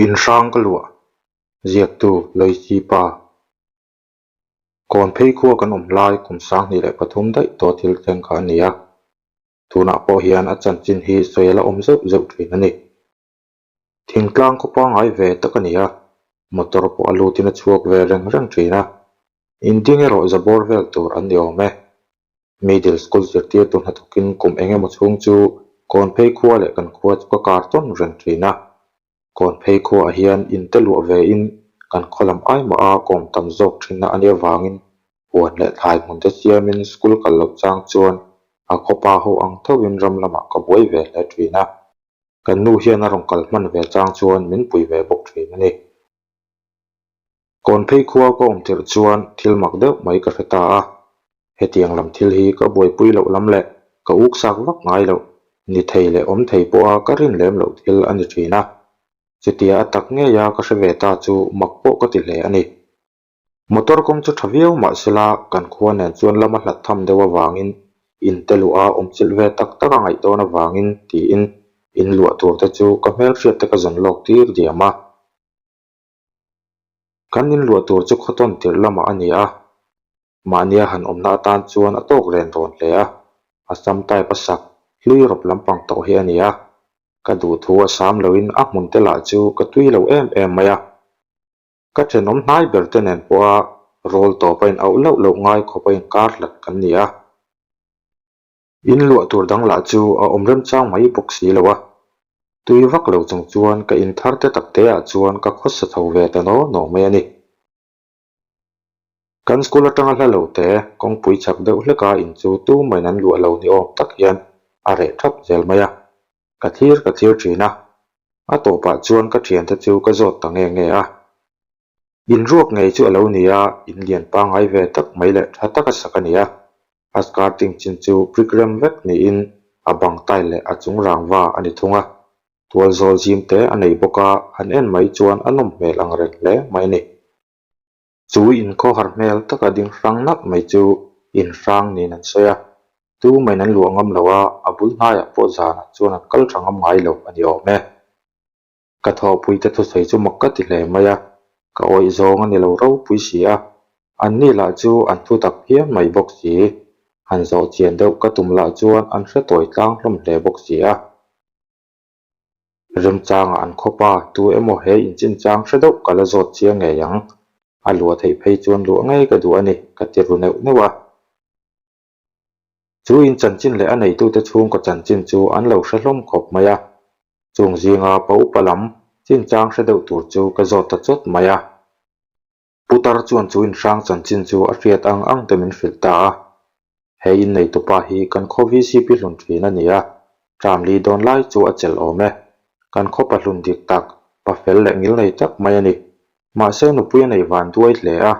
Inhrang ka luah, ziaktu Loicy Pa. Kawn phei khua kan awm lai kum 2003 daih tawh thil thleng kha a ni a. Tunah pawh hian a chanchin hi sawi a la awm zeuh zeuh thin a ni. Thingtlang khaw pangngai ve tak a ni a, motor pawh a lutin a chhuak ve reng reng thin a. Inding erawh za bawr vel tur an ni awm e. Middle school zirtirtu hnathawkin kum eng emaw chhung chu kawn phei khua leh kan khua chu ka kar tawn reng thin a. Kawn phei khuaah hian in te luah vein kan khaw lam ai mah a kawm tam zawk thinna a nih avangin huan leh thlai hmun te siamin school kal loh chang chuan a khaw pa ho ang thoin ram lamah ka buai ve hle thin a. Kan nu hian a rawn kal hman ve chang chuan min pui ve bawk thin a ni. Kawn phei khua ka awm tirh chuan thil mak deuh mai ka hre ta a, hetiang lam thil hi ka buaipui loh lam leh ka uksak vak ngai loh, ni thei leh awm thei pawha ka rin lem loh thil a ni thin a. Chutia a tak ngeia ka hre ve ta chu mak pawh ka ti hle a ni. Motor kawng chu tha viau mah sela kan khua nen chuan lama hlat tham deuh avangin in te luh a awm chilh ve tak tak a ngaih dawn avangin tiin in luah tur te chu ka hmelhriat te ka zawn lawk tir diam a. Kan in luah tur chu khawtawn tirh lamah a ni a, mahnia han awmna atan chuan a tawk ren rawn hle a, Assam type a sak hlui rawp lampang tawh hi a ni a, ka duhthu a sam loin a hmun te lah chu ka tui lo em em mai a. Ka thenawm hnai ber te nen pawha rawl tawp a in auh loh loh ngai khawp a inkar hlat kan ni a. In luah tur dang lah chu a awm remchang mai bawk si lo a, tui vak lo chung chuan ka in thar te tak te ah chuan ka khawsa chho ve ta naw naw mai a ni. Kan school atanga hla lo te, kawngpui chak deuh hleka in chu tumahin an luah lo ni awm tak hian a reh thap zel mai a, ka thlir ka thlir thin a, a tawpah chuan ka thiante chu ka zawt ta nge nge a. In ruak ngei chu a lo ni a, in lian pangngai ve tak mai leh tha taka sak a ni a. A skirting chin chu brick rem vek niin a bang tile leh a chung rangva a ni thung a. Tual zawl zim te a nei bawk a, han en mai chuan a nawm hmel ang reng hle mai a ni. Chu inkhawhar hmel taka ding hrang nalh mai chu in hrang niin an sawi a, tu main an luah ngam lo a, a bul hnaiah pawh zanah chuan an kal tha ngam ngai lo a ni awm e. Ka thawhpuite thusawi chu mak ka ti hle mai a, ka awih zawng a ni lo ropui si a, anni lah chu an thu tak phian mai bawk si. Han zawh chian deuh ka tum lah chuan an hre tawi tlang hlawm hle bawk si a. Remchangah an khawp a, tu emaw he inchinchang hre deuh ka la zawt chiang ngei ang. A luah theih phei chuan luah ngei ka duh a ni, ka ti ru neuh neuh a. Chu in chanchin leh a neitute chhungkaw chanchin chu an lo hre hlawm khawp mai a, chung zinga pa upa lam chinchang hre deuh tur chu ka zawt ta chawt mai a. Putar chuan chu inhrang chanchin chu a hriat ang ang te min hrilh ta a. He inneitupa hi kan khaw VCP hlun thin a ni a, term li dawn lai chu a chelh awm e. Kan khaw pa hlun dik tak, pa fel leh ngil nei tak mai a ni. Mahse nupui a nei van duai hle a,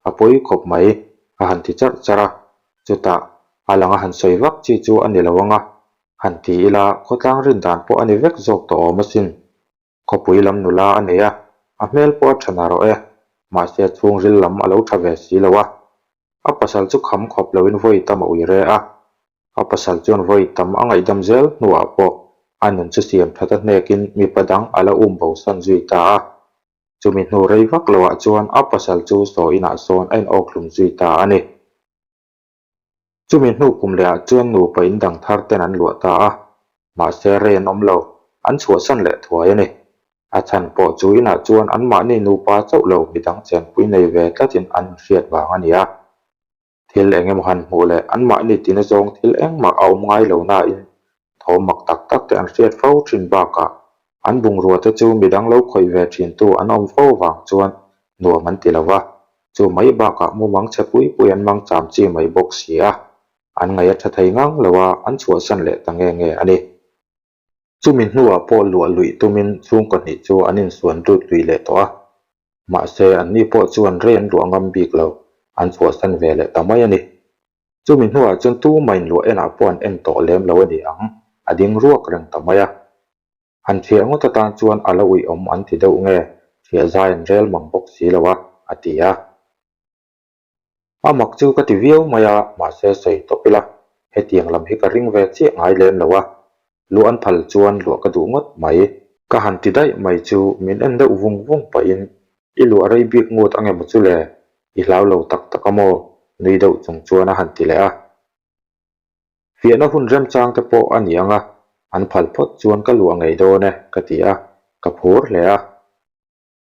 a pawi khawp mai, a han ti charh charh a. Chutah, a lang a han sawi vak chi chu a ni lo ang a, han ti ila khawtlang rin dan pawh a ni vek zawk tawh awm asin. Khawpui lam nula a nei a, a hmel pawh a tha narawh e, mahse a chhungril lam a lo tha ve si lo a. A pasal chu kham khawp loin vawi tam a ui re a, a pasal chuan vawi tam a ngaihdam zel hnuah pawh a nun chu siam that a hnekin mipa dang a la um bosan zui ta a. Chumi hnu rei vak loah chuan a pasal chu saw inah sawn a inawkhlum zui ta a ni. Chumi hnu kum lehah chuan nupa in dang thar ten an luah ta a, mahse rei an awm lo, an chhuahsan leh thuai a ni. A chhan pawh chu inah chuan anmahni nupa chauh lo midang chenpui nei ve tlatin an inhriat vang a ni a. Thil eng emaw han hmuh leh anmahni tina zawng thil engmah a awm ngai lo nain thawm mak tak tak te an hriat fo thin bakah an bungrua te chu midang lo khawih ve thintu an awm fo vang chuan nuam an ti lo va, chu mai bakah mumang chhe pui pui an mang cham chi mai bawk si a, an ngaih a tha thei ngang lo a, an chhuahsan leh ta nge nge a ni. Chumi hnuah pawh luah luih tumin chhungkaw hnih chu an insuan lut lui leh tawh a, mahse anni pawh chuan rei an luah ngam bik lo, an chhuahsan ve leh ta mai a ni. Chumi hnuah chuan tumain luah enah pawh an en tawh lem lo a ni ang, a ding ruak reng ta mai a. Han thiah ngawt atan chuan a la uiawm an ti deuh nge, thiah zai an rel mang bawk si lo a, a ti a. A mak chu ka ti viau mai a, mahse sawi tawp ila, hetiang lam hi ka ring ve chiah ngai lem lo a, luah an phal chuan luah ka duh ngawt mai. Ka han ti daih mai chu min en deuh vung vung pahin i luah rei bik ngut ang emaw chu le? I hlau lo tak tak a maw? nui deuh chung chuan a han ti leh a. Fiahna hun remchang te pawh a ni ang a, an phal phawt chuan ka luah ngei dawn e ka ti a, ka phur hle a.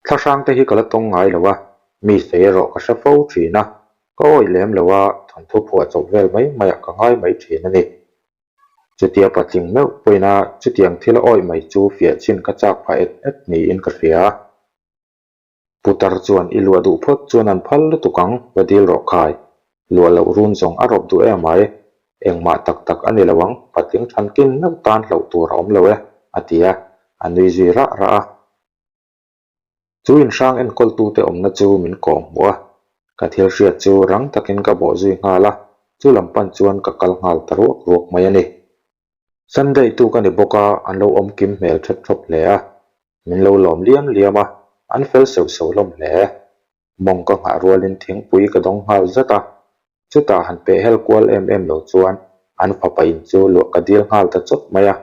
Thla hrang te hi ka la tawng ngai lo a, mi sawi erawh ka hre fo thin a, ka awih lem lo a, thawnthu phuah chawp vel mai maiah ka ngai mai thin a ni. Chutia patling meuh pawhin a chutiang thil a awih mai chu fiah chin ka chak phah et et niin ka hria. Putar chuan i luah duh phawt chuan an phal lutuk ang, va dil rawh khai. Luah loh run zawng a rawp duh em ai. Engmah tak tak a ni lo ang, patling thankin meuh tan hlauh tur a awm lo e, a ti a, a nui zui rah rah a. Chu inhrang enkawltute awmna chu min kawh hmuh a, ka thil hriat chu rang takin ka bawh zui nghal a, chu lam pan chuan ka kal nghal ta ruak ruak mai a ni. Sunday tu ka ni bawk a, an lo awm kim hmel ṭhep ṭhawp hle a, min lo lawm liam liam a, an fel seuh seuh hlawm hle. Mawng ka nghah rualin thingpui ka dawng nghal zat a, chutah han peh hel kual em em lo chuan an fapa in chu luah ka dil nghal ta chawt mai a.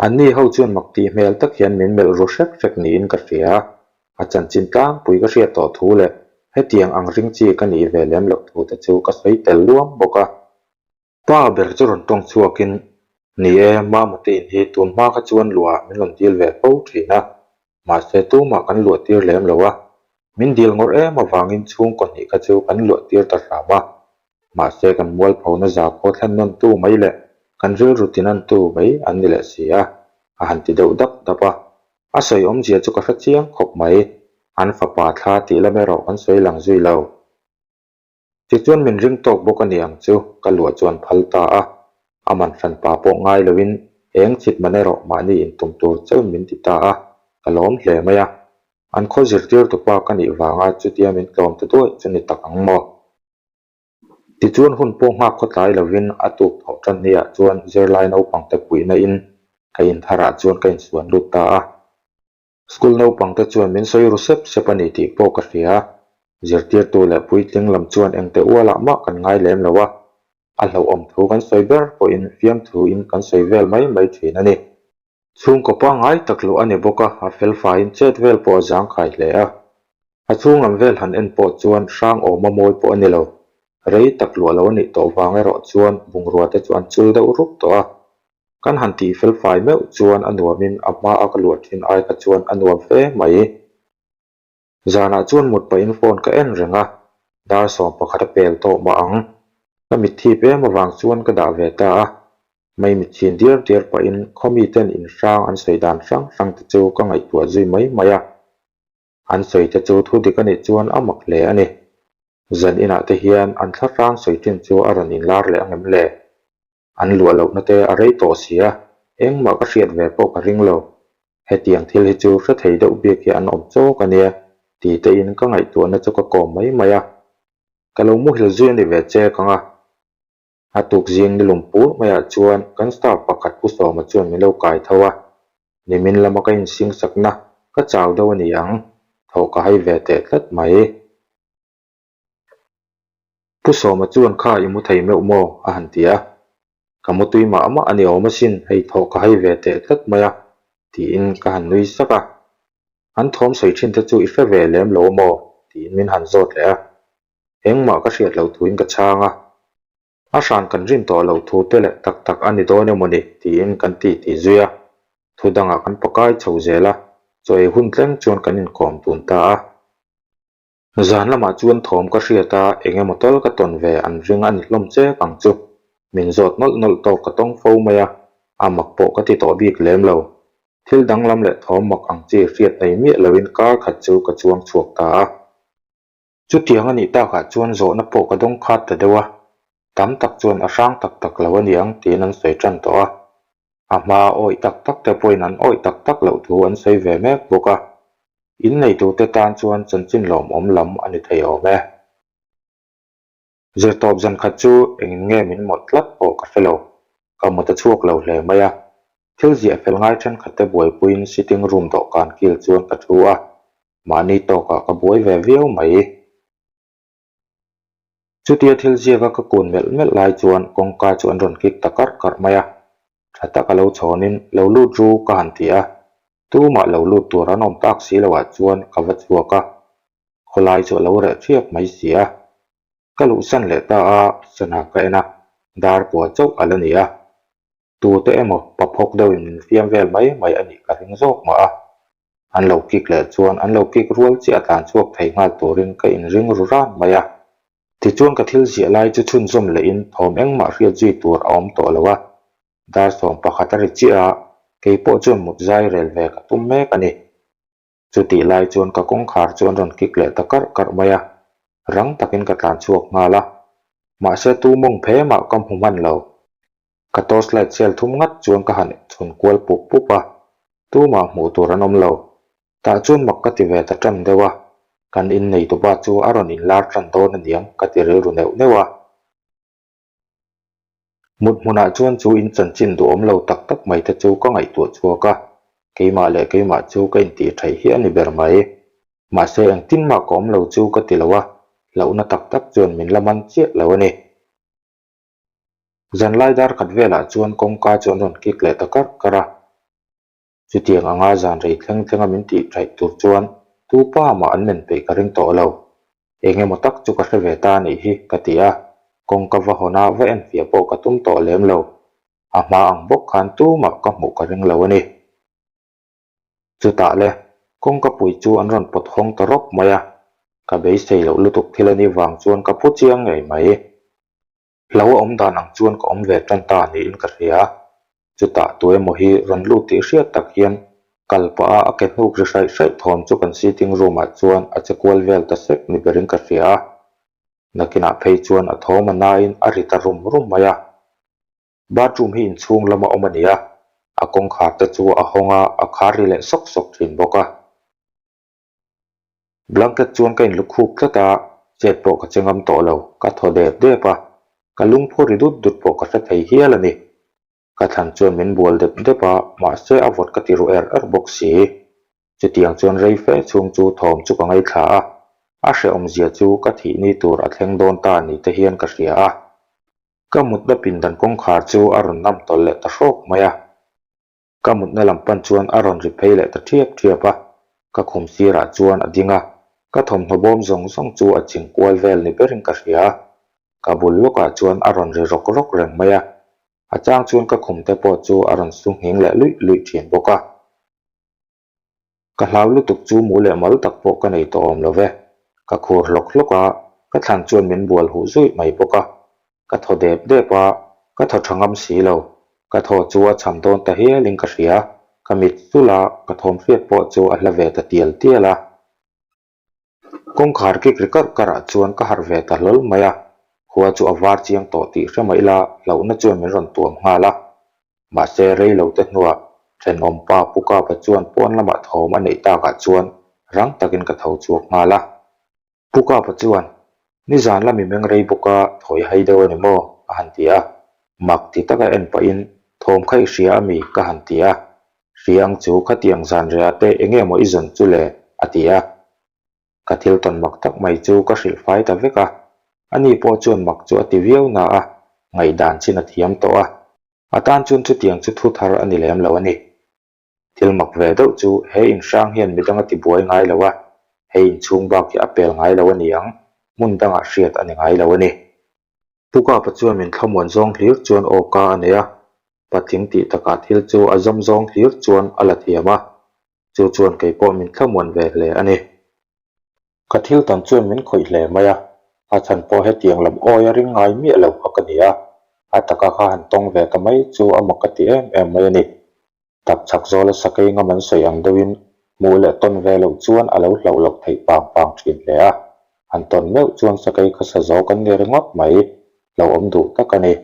Anni ho chuan mak tih hmel tak hian min melh ru hrek hrek niin ka hria. A chanchin tlangpui ka hriat tawh thu leh hetiang ang ring chi ka nih ve lem loh thu te chu ka sawi tel luam bawk a. Pa ber chu rawn tawng chhuakin, Ni e, Mama te in hi tun hma kha chuan luahah min rawn dil ve fo thin a, mahse tumah kan luah tir lem lo a, min dil ngawrh em avangin chhungkaw hnih kha chu kan luah tir ta hram a, mahse kan mualphona zakhaw thlen nawntu mai leh kan rilru tinantu mai an ni leh si a, a han ti deuh dap dap a. A sawi awmzia chu ka hre chiang khawp mai, an fapa thla tih lam erawh kan sawi lang zui lo. Tichuan min ring tawk bawk a ni ang chu ka luah chuan phal ta a, a man hran pa pawh ngai loin eng chhit man erawh mahni intum tur chauhin min ti ta a, ka lawm hle mai a. An khaw zirtirtu pa ka nih vanga chutia min tlawm ta duai chu ni tak ang maw? Tichuan hun pawh nghak khawtlai lovin a tuk thawh tan hniah chuan zirlai naupangte puihna in ka intharah chuan ka insuan lut ta a. School naupang te chuan min sawi ru sep sep a ni tih pawh ka hria. Zirtirtu leh puitling lam chuan engte ualah mah kan ngai lem lo a, a hlauhawm thu kan sawi ber pawhin fiamthu in kan sawi vel mai mai thin a ni. Chhungkaw pangngai tak luh a ni bawk a, a felfaiin chet vel pawh a zangkhai hle a. A chhung lam vel han en pawh chuan hrang awma mawi pawh a ni lo. Rei tak luah lo a nih tawh vang erawh chuan bungrua te chu an chul deuh rup tawh a. Kan han tih fel fai meuh chuan a nuamin a hma a ka luah thin ai kha chuan a nuam fe mai. Zanah chuan mut pahin phone ka en reng a, dar 11 a pel tawh mah ang. Ka mitthip em avang chuan ka dah ve ta a, mei mitchhin diar diar pahin khaw miten in hrang an sawi dan hrang hrang te chu ka ngaihtuah zui mai mai a. An sawi te chu thu dik a nih chuan a mak hle a ni. Zan inah te hian an thla hrang sawi thin chu a rawn inlar leh ang em le? An luah lohna te a rei tawh si a, engmah ka hriat ve pawh ka ring lo. Hetiang thil hi chu hre thei deuh bik hi an awm chawk a nia, ti tein ka ngaihtuahna chu ka kawm mai mai a. Ka lo muhil zui a ni ve che kang a. A tuk zing ni lum pur maiah chuan kan staff pakhat Pu Sawma chuan min lo kai tho a. Nimin lama ka insing sakna ka chau deuh a ni ang, thawh ka hai ve teh tlat mai. Pu Sawma chuan kha i mu thei meuh maw? a han ti a. Ka mu tui mah mah a ni awm asin, hei thawh ka hai ve teh tlat mai a, tiin ka han nui sak a. An thawm sawi thin te chu i hre ve lem lo maw? tiin min han zawt leh a. Engmah ka hriat loh thuin ka chhang a. A hran kan rin tawh loh thu te leh tak tak a ni dawn emaw ni? tiin kan ti ti zui a. Thu dangah kan pakai chho zel a, chaw ei hun tleng chuan kan inkawm tun ta a. Zan lamah chuan thawm ka hriat a, eng emaw tal ka tawn ve an ring a ni hlawm chek ang chu. Min zawt nawlh nawlh tawk ka tawng fo mai a, a mak pawh ka ti tawh bik lem lo. Thil danglam leh thawm mak ang chi hriat nei miah loin kar khat chu ka chuang chhuak ta a. Chutiang a nih takah chuan zawhna pawh ka dawng khat ta deuh a, tam tak chuan a hrang tak tak lo a ni ang tiin an sawi tan tawh a. A hma awih tak tak te pawhin an awih tak tak loh thu an sawi ve mek bawk a. Inneitute tan chuan chanchin lawmawm lam a ni thei awm e. Zirtawp zan khat chu engin nge min mawlh tlat pawh ka hre lo. Ka mut a chhuak lo hle mai a. Thil ziah fel ngai thenkhat te buaipuiin sitting room dawhkan kil chuan ka thu a. Mahni tawkah ka buai ve viau mai. Chutia thil ziaka ka kun melh melh lai chuan kawngka chu an rawn kik ta karh karh mai a. Tha taka lo chhawnin lo lut ru ka han ti a. Tumah lo lut tur an awm tak si loah chuan ka va chhuak a, khawlai chu a lo reh ṭhiap mai si a. Ka luhsan leh ta a, sana ka en a, dar kua chauh a la ni a. Tute emaw pa phawk deuhin min fiam vel mai mai a nih ka ring zawk mah a. An lo kik leh chuan an lo kik rual chiah a tlan chhuak thei nghal turin ka inring ru ran mai a. Tichuan ka thil ziah lai chu chhunzawm lehin thawm engmah hriat zui tur a awm tawh lo a. Dar 11 a ri chiah a, kei pawh chuan mut zai rel ve ka tum mek a ni. Chutih lai chuan ka kawngkhar chu an rawn kik leh ta karh karh mai a, rang takin ka tlan chhuak nghal a. Mahse tu mawng phe mah ka hmu hman lo. Ka torch light cell thum ngat chuan ka han chhun kual pup pup a, tumah hmuh tur an awm lo. Tah chuan mak ka ti ve ta tan deuh a, kan inneitupa chu a rawn inlar tan dawn aniang ka ti rilru neuh neuh a. Mut hmunah chuan chu in chanchin duhawm lo tak tak mai te chu ka ngaihtuah chhuak a, keimah leh keimah chu ka intih theih hi a ni ber mai. Mahse engtin mah ka awm lo chu ka ti lo a, hlauhna tak tak chuan min la man chiah lo a ni. Zanlai dar khat velah chuan kawngka chu an rawn kik leh ta karh karh a. Chutiang anga zan rei thleng thlenga min tih ṭhaih tur chuan tu pa mah an men peih ka ring tawh lo. Eng emaw tak chu ka hre ve ta anih hi ka ti a, kawngka va hawn a va enfiah pawh ka tum tawh lem lo. A hma ang bawk khan tumah ka hmuh ka ring lo a ni. Chutah le, kawngka pui chu an rawn pawt hawng ta rawp mai a, ka beisei loh lutuk thil anih vang chuan ka phu chiang ngei mai. Hlo a awm dan ang chuan ka awm ve tan ta niin ka hria. Chutah tu emaw hi rawn lut tih hriat tak hian kal pah a a ke hnuk ri hraih hraih thawm chu kan sitting room ah chuan a che kual vel ta sek ni berin ka hria a. Nakinah phei chuan a thawm a nain a ri ta rum rum mai a. Bathroom hi inchhung lama awm a ni a, a kawngkhar te chu a hawng a, a khar ri leh sawk sawk thin bawk a. Blanket chuan ka inlu khup tlat a, chet pawh ka che ngam tawh lo, ka thaw dep dep a, ka lungphu ri dut dut pawh ka hre thei hial a ni. Ka thlan chuan min bual dep dep a, mahse a vawt ka ti ru er er bawk si. Chutiang chuan rei fe chhung chu thawm chu ka ngaithla a, a hrehawmzia chu ka thih ni tur a thleng dawn ta ni te hian ka hria a. Ka mutna pindan kawngkhar chu a rawn nam tawlh leh ta hrawk mai a. Ka mutna lam pan chuan a rawn ri phei leh ta ṭhiap ṭhiap a, ka khum sirah chuan a ding a, ka thawmhnaw bawm zawng zawng chu a ching kual vel ni berin ka hria. Ka bul lawkah chuan a rawn ri rawk rawk reng mai a, a chang chuan ka khum te pawh chu a rawn su nghing leh luih luih ṭhin bawk a. Ka hlau lutuk chu mu leh mal tak pawh ka nei tawh awm lo ve. Ka khur hlawk hlawk a, ka thlan chuan min bual huh zuih mai bawk a. Ka thaw dep dep a, ka thaw tha ngam si lo. Ka thaw chu a cham dawn ta hialin ka hria. Ka mit sulh a, ka thawm hriat pawh chu a hla ve ta tial tial a. Kawngkhar kik ri karh karh ah chuan ka harh ve ta hlawl mai a, khua chu a var chiang tawh tih hre mai ila hlauhna chuan min rawn tuam nghal a. Mahse rei lo te hnuah thenawm pa Pu Kapa chuan pawn lamah thawm a neih takah chuan rang takin ka tho chhuak nghal a. Pu Kapa chuan, Nizan lami meng rei bawk a, thawi hai deuh a ni maw? a han ti a. Mak ti taka en pahin, Thawm kha i hria a mi? ka han ti a. Hria ang chu, khatiang zan rehah te enge maw i zawn chu le? a ti a. Ka thil tawn mak tak mai chu ka hrilh fai ta vek a. Ani pawh chuan mak chu a ti viau na a, ngaihdan chin a thiam tawh a. A tan chuan chutiang chu thu thar a ni lem lo a ni. Thil mak ve deuh chu he inhrang hian midang a ti buai ngai lo a, he inchhung bak hi a pel ngai lo a ni ang, hmun dangah hriat a ni ngai lo a ni. Pu Kapa chuan min thlamuan zawng hlir chuan aw ka a nei a, patling tih takah thil chu a zawm zawng hlir chuan a la thiam a, chu chuan kei pawh min thlamuan ve hle a ni. Ka thil tan chuan min khawih hle mai a, a chhan pawh hetiang lam awi a ring ngai miah lo kha ka ni a, a taka kha han tawng ve ta mai chu a mak ka ti em em mai a ni. Tak chhak zawla sakei ngam an sawi ang deuhin hmuh leh tawn ve loh chuan a lo hlauh loh theih pang pang thin hle a, han tawn meuh chuan sakei kha sa zo kan ni ringawt mai, hlauhawm duh tak a ni.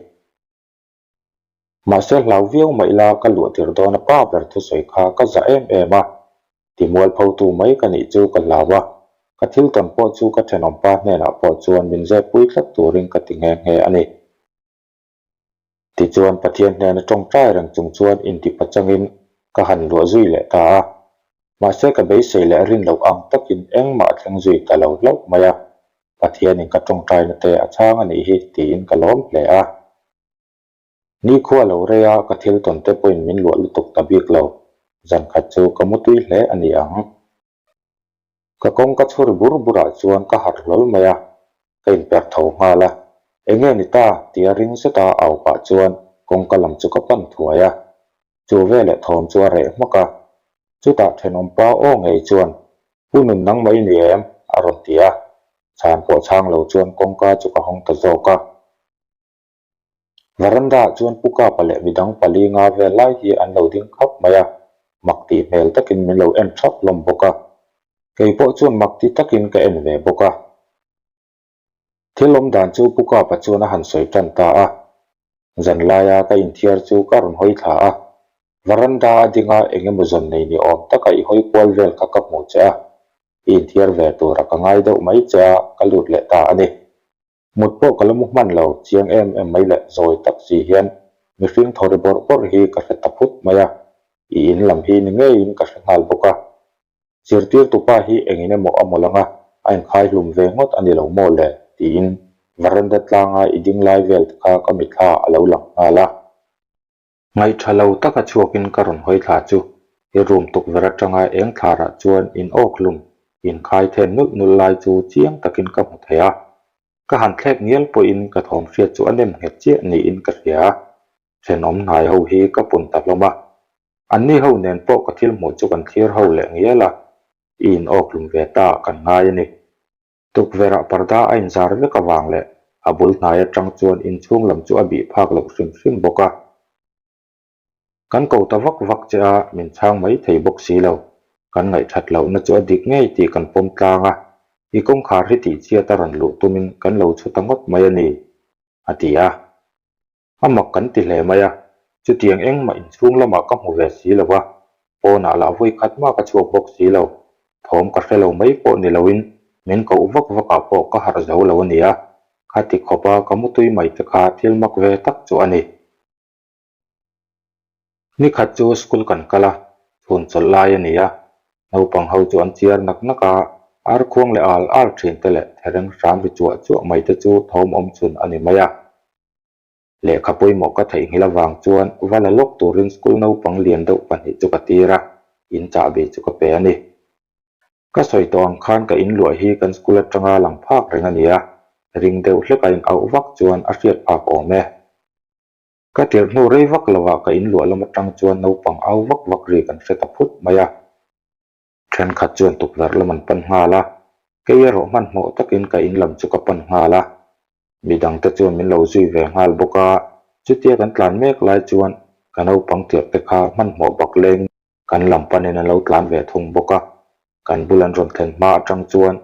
Mahse hlau viau mai ila ka luah tir dawn a pa ber thusawi kha ka zah em em a, timualphotu mai ka nih chu ka hlau a, ka thil tawn pawh chu ka thenawm pa hnenah pawh chuan min zep pui tlat turin ka ti nghe nghe a ni. Tichuan Pathian hnena tawngtai reng chung chuan intipachangin ka han luah zui leh ta a. Mahse ka beisei leh rin loh ang takin engmah a thleng zui ta lo hlauh mai a, Pathianin ka tawngtaina te a chhang a nih hi tiin ka lawm hle a. Nikhua lo rei a ka thil tawn te pawhin min luah lutuk ta bik lo. Zan khat chu ka mu tui hle a ni ang. Ka kawngka chhur bur burah chuan ka harh hlawl mai a, ka inperh tho nghal a. Enge ni ta? tia ring zeta au pah chuan kawngka lam chu ka pan thuai a. Chu veleh thawm chu a reh hmak a. Chutah thenawmpa aw ngei chuan, Pu nun nang mai ni em? a rawn ti a. Chhan pawh chhang lo chuan kawngka chu ka hawng ta zawk a. Veranda ah chuan Pu Kapa leh midang pali nga vel lai hi an lo ding khap mai a, mak tih hmel takin min lo en thap hlawm bawk a. Kei pawh chuan mak ti takin ka en ve bawk a. Thil awm dan chu Pu Kapa chuan a han sawi tan ta a. Zan laia ka inthiar chu ka rawn hawi thla a. Veranda a ding a eng emaw zawn nei ni awm taka i hawi kual vel kha ka hmuh che a. I inthiar ve tura ka ngai deuh mai che a, ka lut leh ta a ni. Mut pawh ka la mu hman lo, chiang em em mai leh zawi tak si hian mihring thaw ri bawrh bawrh hi ka hre ta phut mai a, i in lam hi ni ngeiin ka hre nghal bawk a. Zirtirtupa hi engin emaw a mawlh ang a, a inkhai hlum ve ngawt a ni lo maw le? tiin veranda tlanga i ding lai vel te kha ka mitthla a lo lang nghal a. Ngaihṭha lo taka chhuakin ka rawn hawi thla chu i room tukverh aṭanga eng thlarah chuan in awk hlum inkhai then nulh nulh lai chu chiang takin ka hmu thei a. Ka han thlek ngial pawhin ka thawm hriat chu a nem nghet chiah niin ka hria. Thenawm hnai ho hi ka pun ta hlawm a. Anni ho nen pawh ka thil hmuh chu kan thlir ho leh ngial a, i in awk hlum ve ta kan ngai a ni. Tukverhah parda a inzar vek avang leh a bul hnai atang chuan inchhung lam chu a bih phak loh hrim hrim bawk a. Kan ko ta vak vak che a, min chhang mai thei bawk si lo. Kan ngaihthat lohna chu a dik ngei tih kan pawm tlang a, i kawngkhar hi tihchhiat a rawn luh tumin kan lo chhu ta ngawt mai a ni, a ti a. A mak kan ti hle mai a, chutiang engmah inchhung lamah ka hmu ve si lo va, pawnah lah vawi khat mah ka chhuak bawk si lo, thawm ka hre lo mai pawh ni loin min koh vak vakah pawh ka harh zo lo a nia, khati khawpa ka mutui mai te kha thil mak ve tak chu a ni. Ni khat chu school kan kal a, chhun chawlh lai a ni a, naupang ho chu an chiar nak nak a, ar khuang leh al al thin te leh thereng hram ri chuah chuah mai te chu thawm awm chhun a ni mai a. Lehkha pawimawh ka theihnghilh avang chuan va la lawk turin school naupang lian deuh pahnih chu ka tir a, in chahbi chu ka pe a ni. Ka sawi tawh ang khan ka inluah hi kan school atanga lang phak reng a ni a, ring deuh hlek a in auh vak chuan a hriat phak awm e. Ka tirh hnu rei vak lovah ka inluah lam atang chuan naupang au vak vak ri kan hre ta phut mai a. Thenkhat chuan tukverh lam an pan nghal a, kei erawh hmanhmawh takin ka in lam chu ka pan nghal a. Midangte chuan min lo zui ve nghal bawk a, chutia kan tlan mek lai chuan ka naupang tirh te kha hmanhmawh bak leng kan lam panin an lo tlan ve thung bawk a. Kan bul an rawn thlen hma atang chuan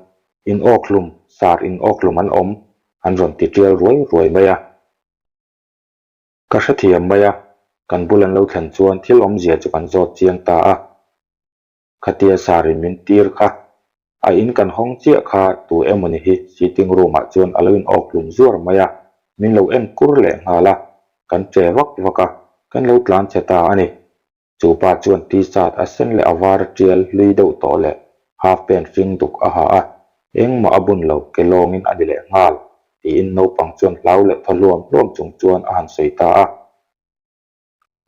in awk hlum, sar in awk hlum an awm an rawn ti tial ruai ruai mai a. Ka hrethiam mai a, kan bul an lo thlen chuan thil awmzia chu kan zawt chiang ta a. Khatia Sarin min tir kha, a in kan hawng chiah kha tu emawni hi sitting room ah chuan a lo in awk hlum zuar mai a, min lo en kur leh nghal a, kan che vak vak a, kan lo tlan chhe ta a ni. Chu pa chuan t-shirt a sen leh a var a tial hlui deuh tawh leh half pant hring duk a ha a, engmah a bun lo ke lawngin a ni leh nghal, tiin naupang chuan hlau leh thaw hluam hluam chung chuan a han sawi ta a.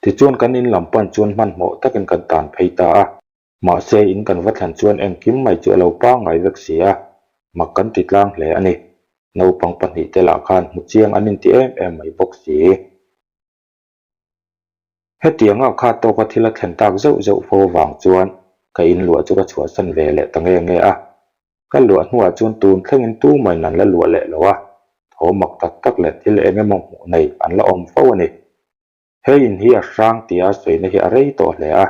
Tichuan kan in lam pan chuan hmanhmawh takin kan tan phei ta a. Mahse in kan va thlen chuan engkim mai chu a lo pangngai vek si a, mak kan ti tlang hle a ni. Naupang pahnihte lah khan hmu chiang an inti em em mai bawk si. Hetianga kha tawka thil a thlen tak zeuh zeuh fo vang chuan ka in luah chu ka chhuahsan ve leh ta nge nge a. Ka luah hnuah chuan tun thlengin tumain an la luah leh lo a, thaw mak tak tak leh thil eng emaw hmuh nei an la awm fo a ni. He in hi a hrang tia sawina hi a rei tawh hle a,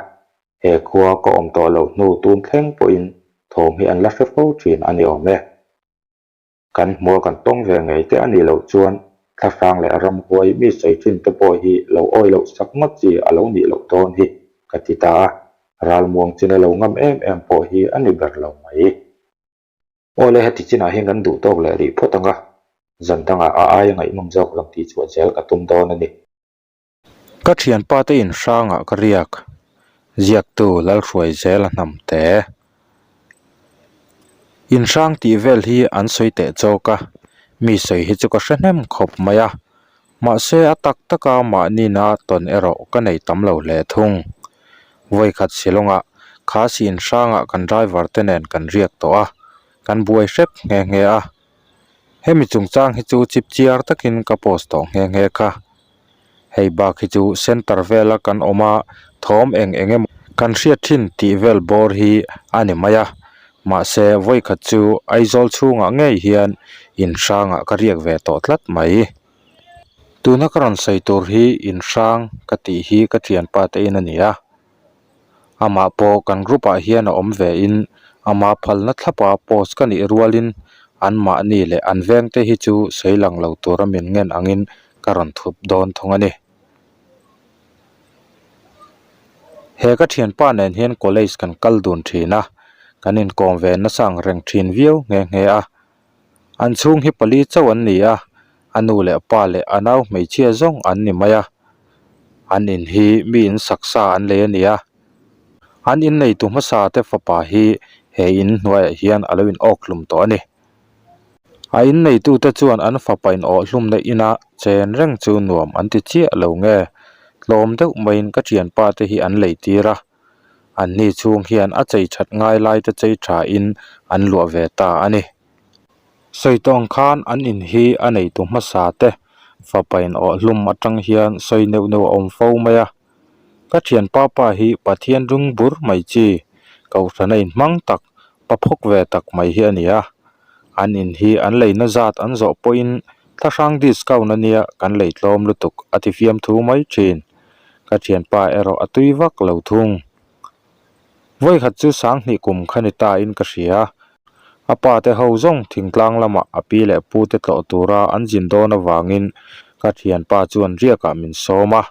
he khua ka awm tawh loh hnu tun thleng pawhin thawm hi an la hre fo thin a ni awm e. Kan hmua kan tawng ve ngei te a nih loh chuan thlahrang leh ramhuai mi sawi thin te pawh hi lo awi loh sak ngawt chi a lo nih loh dawn hi ka ti ta a, ralmuang chin a lo ngam em em pawh hi a ni ber lo mai. Awle heti chinah hian kan duh tawk leh rih phawt ang a, zan dangah a aia ngaihnawm zawk lang tih chhuah zel ka tum dawn a ni. Ka thianpa te inhrangah ka riak, ziaktu Lalhruai zel a hnam te. Inhrang tih vel hi an sawi teh chawk a, mi sawi hi chu ka hre hnem khawp mai a, mahse a tak taka mahnina tawn erawh ka nei tam lo hle thung. Vawikhat Shillong-ah Khasi in hrangah kan driver te nen kan riak tawh a, kan buai hrep nghe nghe a. Hemi chungchang hi chu chip chiar takin ka post tawh nghe nghe kha. Hei bak hi chu center vela kan awm a, thawm eng eng emaw kan hriat thin tih vel bawr hi a ni mai a. Mahse vawikhat chu Aizawl chhungah ngei hian in hrangah ka riak ve tawh tlat mai. Tuna ka rawn sawi tur hi in hrang ka tih hi ka thianpa te in a ni a. Amah pawh kan group ah hian a awm ve in ama phalna thlapa post ka nih rualin anmahni leh an vengte hi chu sawi lang lo tura min ngen angin ka rawn thup dawn thung a ni. He ka thianpa nen hian college kan kal dun thin a, kan inkawm ve nasa ang reng thin viau nghe nghe a. An chhung hi pali chauh an ni a, a nu leh pa leh a nau hmeichhia zawng an ni mai a. An in hi mi in sak sa an lei a ni a. An inneitu hmasa te fapa hi he in hnuaiah hian a lo in awk hlum tawh a ni. A inneitute chuan an fapa in awh hlumna ina chen reng chu nuam an ti chiah lo nge, tlawm deuh maiin ka thianpa te hi an lei tir a. Anni chhung hian a chei that ngai lai te chei tha in an luah ve ta a ni. Sawi tawh ang khan an in hi a neitu hmasa te fapa in awh hlum atang hian sawi neuh neuh a awm fo mai a. Ka thianpa pa hi Pathian ring bur mai chi, Kohhrana inhmang tak, pa phawk ve tak mai hi a ni a. An in hi an leina zat an zawh pawhin thlahrang discount a nia kan lei tlawm lutuk a ti fiamthu mai thin. Ka thianpa erawh a tui vak lo thung. Vawikhat chu sanghnih kum kha ni ta in ka hria. A pa te ho zawng thingtlang lamah a pi leh pu te tlawh tura an zin dawn avangin ka thianpa chuan riakah min sawm a.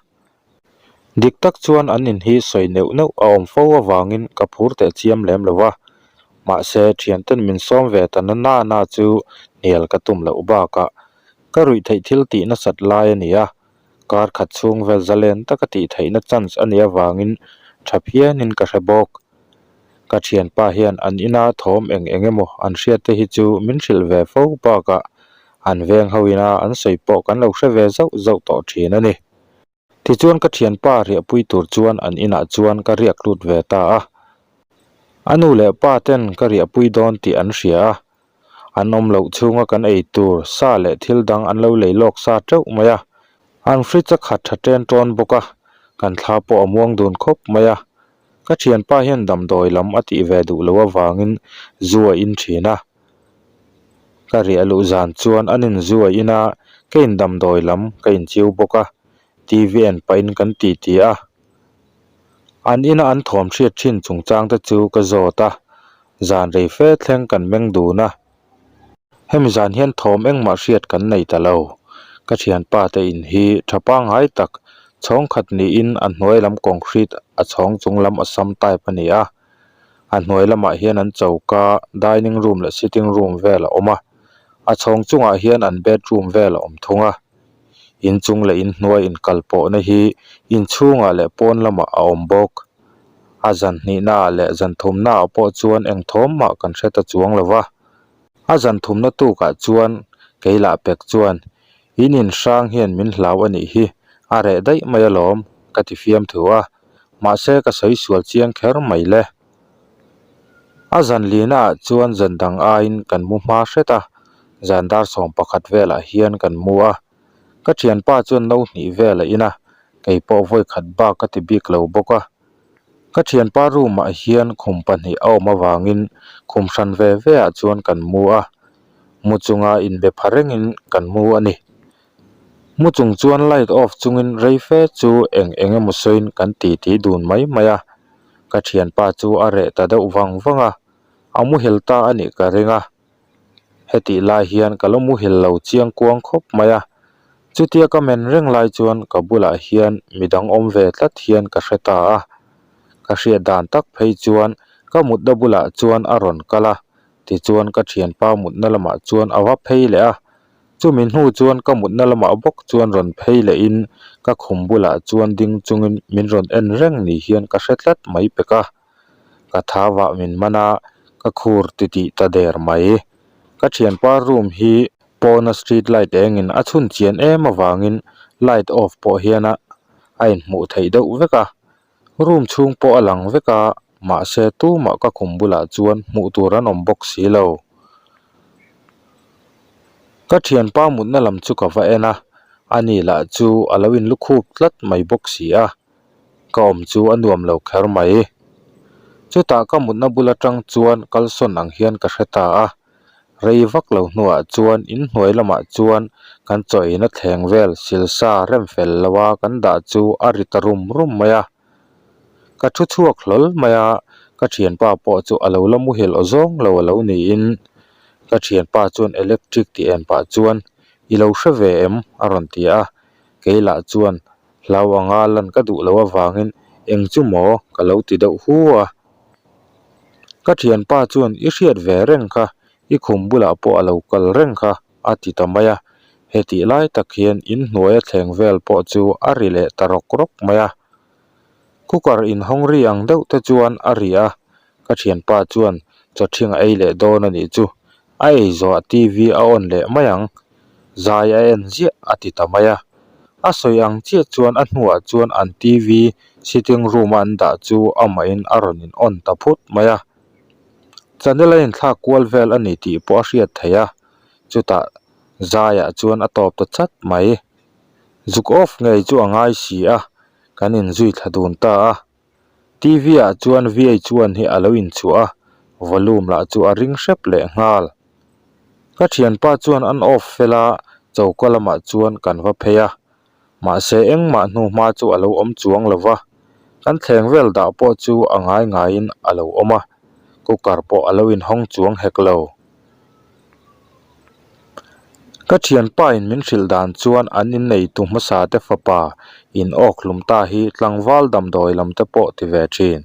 Dik tak chuan an in hi sawi neuh neuh a awm fo avangin ka phur teh chiam lem lo a. Mahse thianten min sawm ve ta na na na chu hnial ka tum loh bakah ka ruih theih thil tih nasat lai a ni a. Kar khat chhung vel zalen taka tih theihna chance a nih avangin tha phianin ka hre bawk. Ka thianpa hian an ina thawm eng eng emaw an hriat te hi chu min hrilh ve fo bakah an veng ho ina an sawi pawh kan lo hre ve zauh zauh tawh thin a ni. Tichuan ka thianpa riahpui tur chuan an inah chuan ka riak lut ve ta a. A nu leh pa ten ka riahpui dawn tih an hria a. An awm loh chhunga kan ei tur sa leh thil dang an lo lei lawk sa teuh mai a. An fridge a khat tha ṭen ṭawn bawk a, kan thla pawh a muang dun khawp mai a. Ka thianpa hian damdawi lam a tih ve duh loh avangin zu a in thin a. Ka riah luh zan chuan an inzu a in a, ka in damdawi lam ka inchiu bawk a, TV en pahin kan titi a. An ina an thawm hriat thin chungchang te chu ka zawt a, zan rei fe thleng kan meng dun a. Hemi zan hian thawm engmah hriat kan nei ta lo. Ka thianpa te in hi tha pangngai tak chhawng khat niin a hnuai lam concrete a chhawng chung lam a sam type a ni a. A hnuai lamah hian an choka, dining room leh sitting room vel a awm a. A chhawng chungah hian an bedroom vel a awm thung a. Inchung leh inhnuai inkal pawhna hi inchhungah leh pawn lamah a awm bawk. A zan hnihnaah leh zan thumnaah pawh chuan eng thawm mah kan hre ta chuang lo va. A zan thumna tukah chuan kei lah pek chuan, In inhrang hian min hlau a nih hi, a reh daih mai alawm, ka ti fiamthu a. Mahse ka sawi sual chiang kher mai le. A zan lihnaah chuan zan dang aiin kan mu hma hret a, zan dar 11 velah hian kan mu a. Ka thianpa chuan no hnih vel a in a, kei pawh vawi khat bak ka ti bik lo bawk a. Ka thianpa room ah hian khum pahnih a awm avangin khum hran ve ve ah chuan kan mu a, mu chunga inbe pha rengin kan mu a ni. Mu chung chuan light off chungin rei fe chu eng eng emaw sawiin kan titi dun mai mai a, ka thianpa chu a reh ta deuh vang vang a, a muhil ta a nih ka ring a. Hetih lai hian ka lo muhil lo chiang kuang khawp mai a, chutia ka men reng lai chuan ka bulah hian midang awm ve tlat hian ka hre ta a, ka hriat dan tak phei chuan ka mutna bulah chuan a rawn kal a, tichuan ka thianpa mutna lamah chuan a va phei leh a, chumi hnu chuan ka mutna lamah bawk chuan rawn phei lehin ka khum bulah chuan ding chungin min rawn en reng ni hian ka hre tlat mai pek a. Ka thavah min man a, ka khur titih ta der mai. Ka thianpa room hi pawna street light engin a chhun chian em avangin light off pawh hian a a inhmuh theih deuh vek a. Room chhung pawh a lang vek a, mahse tumah ka khum bulah chuan hmuh tur an awm bawk si lo. Ka thianpa mutna lam chu ka va en a, ani lah chu a lo inlukhup tlat mai bawk si a, ka awm chu a nuam lo kher mai. Chutah ka mutna bul atang chuan kalsawn ang hian ka hre ta a, Rei vak lo hnuah chuan inhnuai lamah chuan kan chaw eina thleng vel silsa rem fel loa kan dah chu a ri ta rum rum mai a. Ka thu chhuak hlawl mai a, ka thianpa pawh chu a lo la muhil aw zawng lo a lo niin. Ka thianpa chuan electric tih en pah chuan i lo hre ve em? a rawn ti a, kei lah chuan hlau anga lan ka duh loh avangin eng chu maw ka lo ti deuh hu a. Ka thianpa chuan i hriat ve reng kha, i khum bulah pawh a lo kal reng kha a ti ta mai a. Hetih lai tak hian inhnuai a thleng vel pawh chu a ri leh ta rawk rawk mai a. Cooker inhawng ri ang deuh te chuan a ri a, ka thianpa chuan chawthing a ei leh dawn a nih chu, a ei zawhah TV a on leh mai ang, zai a en ziah a ti ta mai a. A sawi ang chiah chuan a hnuah chuan an TV sitting room a an dah chu amahin a rawn in on ta phut mai a. Channel a inthlak kual vel a ni tih pawh a hriat theih a, chutah zaiah chuan a tawp ta chat mai. Zuk off ngei chu a ngai si a, kan inzui thla dun ta a. TV ah chuan VH1 hi a lo inchhuah a, volume lah chu a ring hrep leh nghal. Ka thianpa chuan an off fel a, choka lamah chuan kan va phei a. Mahse engmah hnu hma chu a lo awm chuang lo va, kan thleng vel dah pawh chu a ngai ngaiin a lo awm a, cooker pawh a lo inhawng chuang hek lo. Ka thianpa in min hrilh dan chuan an inneitu hmasa te fapa in awk hlum ta hi tlangval damdawi lam te pawh ti ve thin.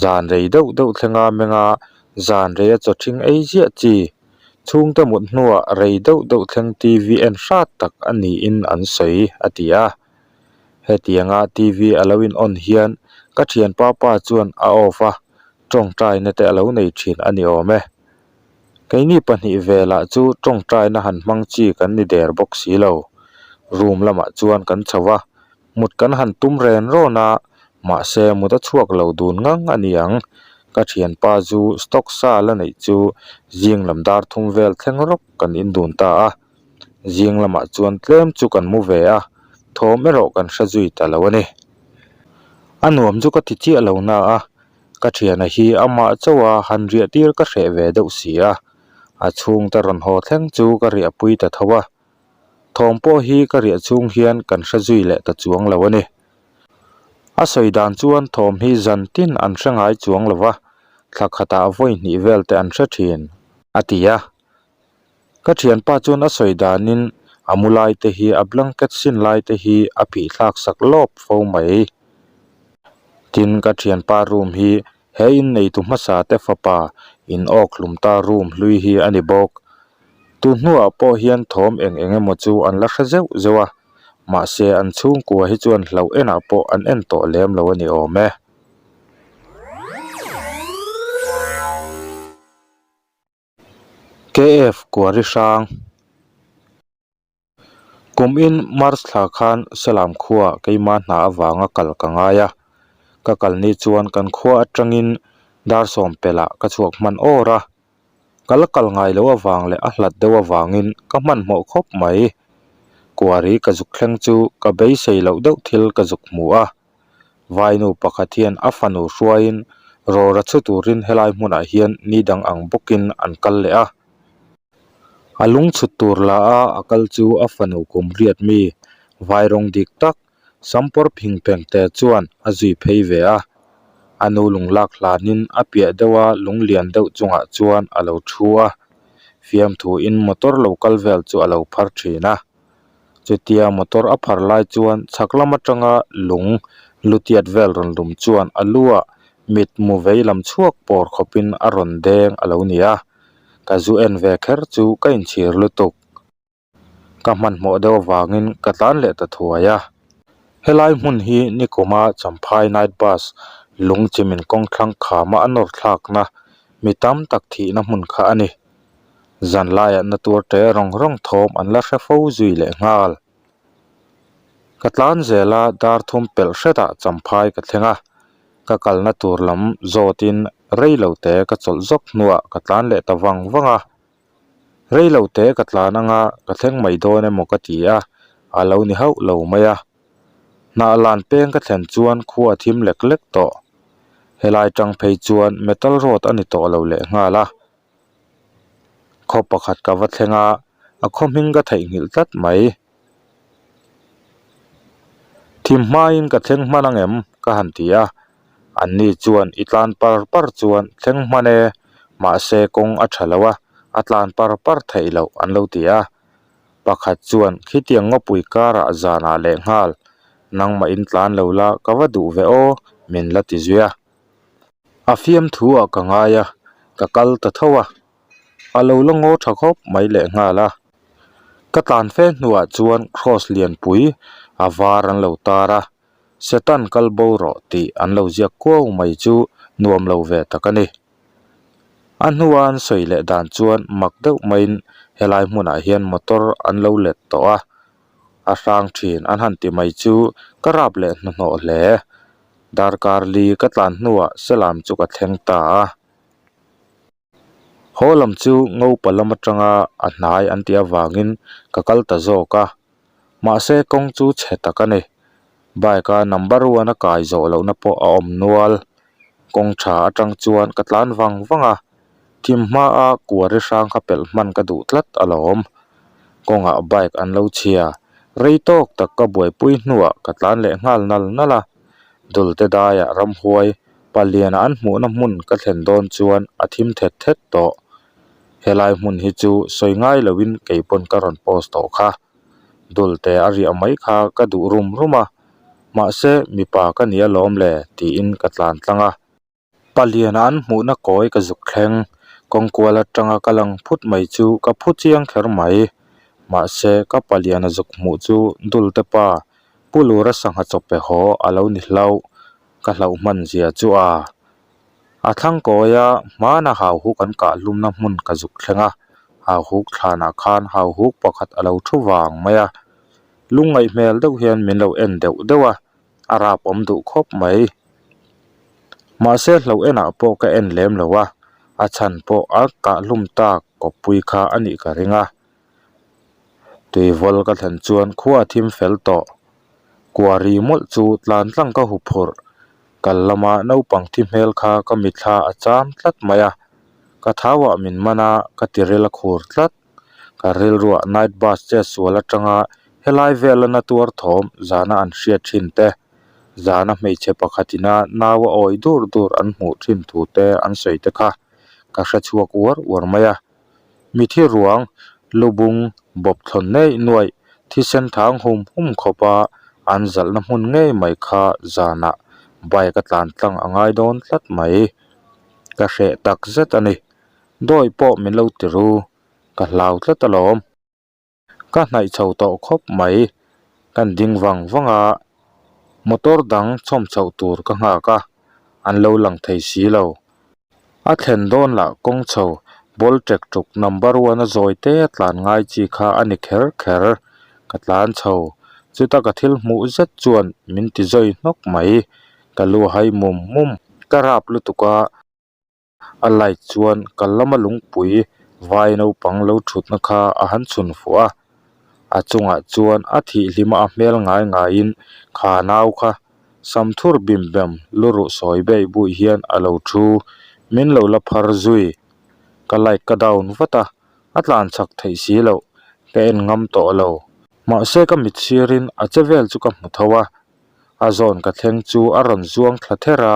Zan rei deuh deuh thlenga menga zan rei a chaw thing ei ziah chi. Chhungte mut hnuah rei deuh deuh thleng TV en hrat tak a niin an sawi a ti a. Hetianga TV a lo in on hian ka thianpa pa chuan a off a, tawngtaina te a lo nei thin a ni awm e. Keini pahnih velah chu tawngtaina han hmang chi kan ni der bawk si lo. Room lamah chuan kan chho a, mut kan han tum ren rawn a, mahse mut a chhuak lo dun ngang a ni ang. Ka thianpa zu stock sa la neih chu zing lam dar thum vel thleng rawk kan indun ta a. Zing lamah chuan tlem chu kan mu ve a, thawm erawh kan hre zui ta lo a ni. A nuam chu ka ti chiah lo na a, Ka thiana hi amah chauha han riah tir ka hreh ve deuh si a, a chhungte rawn haw thleng chu ka riahpui ta tho a. Thawm pawh hi ka riah chhung hian kan hre zui leh ta chuang lo a ni. A sawi dan chuan thawm hi zan tin an hre ngai chuang lo va, thla khatah vawi hnih vel te an hre thin, a ti a. Ka thianpa chuan a sawi danin a mu lai te hi a blanket sin lai te hi a phih thlak sak lawp fo mai. Tin ka thianpa room hi he in neitu hmasa te fapa in awk hlum ta room hlui hi a ni bawk. Tun hnuah pawh hian thawm eng eng emaw chu an la hre zeuh zeuh a, mahse an chhungkua hi chuan hlauh enah pawh an en tawh lem lo a ni awm e. KF Kuari hrang Kum in March thla khan Salam khua keima hna avanga kal ka ngai a, ka kal ni chuan kan khua atangin dar sawm pelh ah ka chhuak hman awr a, ka la kal ngai loh avang leh a hlat deuh avangin ka hmanhmawh khawp mai. Kuari ka zuk thleng chu ka beisei loh deuh thil ka zuk hmu a. Vainu pakhat hian a fanu hruaiin rawra chhu turin helai hmunah hian ni dang ang bawkin an kal leh a. A lung chhut tur la a a kal chu a fanu kum riat mi vai rawng dik tak sampawr phing pheng te chuan a zui phei ve a. A nu lung lak hlanin a piah deuha lung lian deuh chungah chuan a lo thu a. Fiamthuin motor lo kal vel chu a lo phar thin a. Chutia motor a phar lai chuan chhak lam atanga lung lutiat vel rawn lum chuan a lu ah mit mu vei lam chhuak pawr khawpin a rawn deng a lo ni a, ka zu en ve kher chu ka inchhir lutuk. Ka hmanhmawh deuh avangin ka tlan leh ta thuai a. Helai hmun hi nikuma Champhai night bus lung chimin kawngthlang khama a nawr thlakna mi tam tak thihna hmun kha a ni. Zan laiah na tuar te rawng rawng thawm an la hre fo zui leh nghal. Ka tlan zel a, dar thum pelh hretah champhai ka thleng a, ka kalna tur lam zawtin rei lo te ka chawlh zawk hnuah ka tlan leh ta vang vang a. Rei lo te ka tlan anga ka thleng mai dawn emaw ka ti a, a lo ni hauh lo mai a. Hnah lan peng ka thlen chuan khua a thim lek lek tawh. Helai tang phei chuan metal road a ni tawh lo lehnghal a. Khaw pakhat ka va thleng a, a khaw hming ka theihnghilh tlat mai. Thim hmain ka thleng hman ang em? ka han ti a. Anni chuan i tlan par par chuan thleng hman e, mahse kawng a tha lo a, a tlan par par theih loh an lo ti a. Pakhat chuan khitiang ngawpui karah zanah lehnghal, nangmah in tlan lo la ka va duh ve aw min la ti zui a. A fiamthu ah ka ngai a, ka kal ta tho a. A lo la ngaw tha khawp mai lehnghal a. Ka tlan fe hnuah chuan cross lianpui a var an lo tar a, Satan kal bo rawh tih an lo ziak kuau mai chu nuam lo ve tak a ni. A hnua an sawi leh dan chuan mak deuh maiin helai hmunah hian motor an lo let tawh a, a hrang thin an han ti mai chu ka rap leh hnuhnawh hle. Darkar li ka tlan hnuah selam chu ka thleng ta a. Haw lam chu ngopa lam atanga a hnai an tih avangin ka kal ta zawk a, mahse kawng chu chhe tak a ni. Bike a number one a kai zawh lohna pawh a awm nual. Kawng tha atang chuan ka tlan vang vang a, thim hmaa kuari hrang kha pelh hman ka duh tlat alawm. Kawngah bike an lo chhia, rei tawk tak ka buaipui hnuah ka tlan leh nghal nal nal a, Dulte daiah ramhuai Paliana an hmuhna hmun ka thlen dawn chuan a thim thet thet tawh. Helai hmun hi chu sawi ngai loin kei pawn ka rawn post tawh kha. Dulte a riah mai kha ka duh rum rum a, mahse mipa ka ni alawm le tiin ka tlan tlang a. Paliana an hmuhna kawi ka zuk thleng, kawngkual atanga ka lang phut mai chu ka phu chiang kher mai. Mahse ka paliana zuk hmuh chu Dulte pa Pu Lura sangha chawp pe haw a lo ni hlauh. Ka hlauh hman zia chu a a thlang kawi a, hmana hauhuk an kah hlumna hmun ka zuk thleng a, hauhuk thlanah khan hauhuk pakhat a lo thu vang mai a, lungngaih hmel deuh hian min lo en deuh deuh a, a rap awm duh khawp mai. Mahse hlauh enah pawh ka en lem lo a, a chhan pawh a kah hlum tak kawppui kha a nih ka ring a. Tuivawl ka thlen chuan khua a thim fel tawh. Kuari mawlh chu tlan tlang ka hu phurh. Kal lama naupang thi hmel kha ka mitthla a cham tlat mai a. Ka thauah min man a, ka tiril a khur tlat. Ka rilruah night bus chet sual atanga helai vela na tuar thawm zana an hriat thin te, zana hmeichhe pakhatina nau a awi dur dur an hmuh thin thu te an sawi te kha ka hre chhuak uar uar mai a. Mithi ruang lubung bawp thlawn neih nuaih thisen thang hum hum khawpa an zalhna hmun ngei mai kha zanah bike a tlan tlang a ngai dawn tlat mai. Ka hreh tak zet a ni. Dawi pawh min lo ti ru. Ka hlau tlat alawm. Ka hnaih chho tawh khawp mai. Kan ding vang vang a, motor dang chhawm chhoh tur ka nghak a, an lo lang thei si lo. A thlen dawn lah kawng chho ball ṭek ṭuk number one a zawi te a tlan ngai chi kha a ni kher kher. Ka tlan chho, chuta ka thil hmuh zet chuan min ti zawi hnawk mai. Ka lu a hai mum mum, ka rap lutuk a. A light chuan kal lama lungpui vai naupang lo thutna kha a han chhun fuh a, a chungah chuan a thih hlima a hmel ngai ngaiin kha nau kha samthur bim bem lu ruh sawi beih buih hian a lo thu min lo la phar zui. Ka light ka down vat a, a tlan chak theih si loh, ka en ngam tawh lo. Mahse ka mit sirin a che vel chu ka hmu tho a, A zawn ka thleng chu a rawn zuang thla ther a,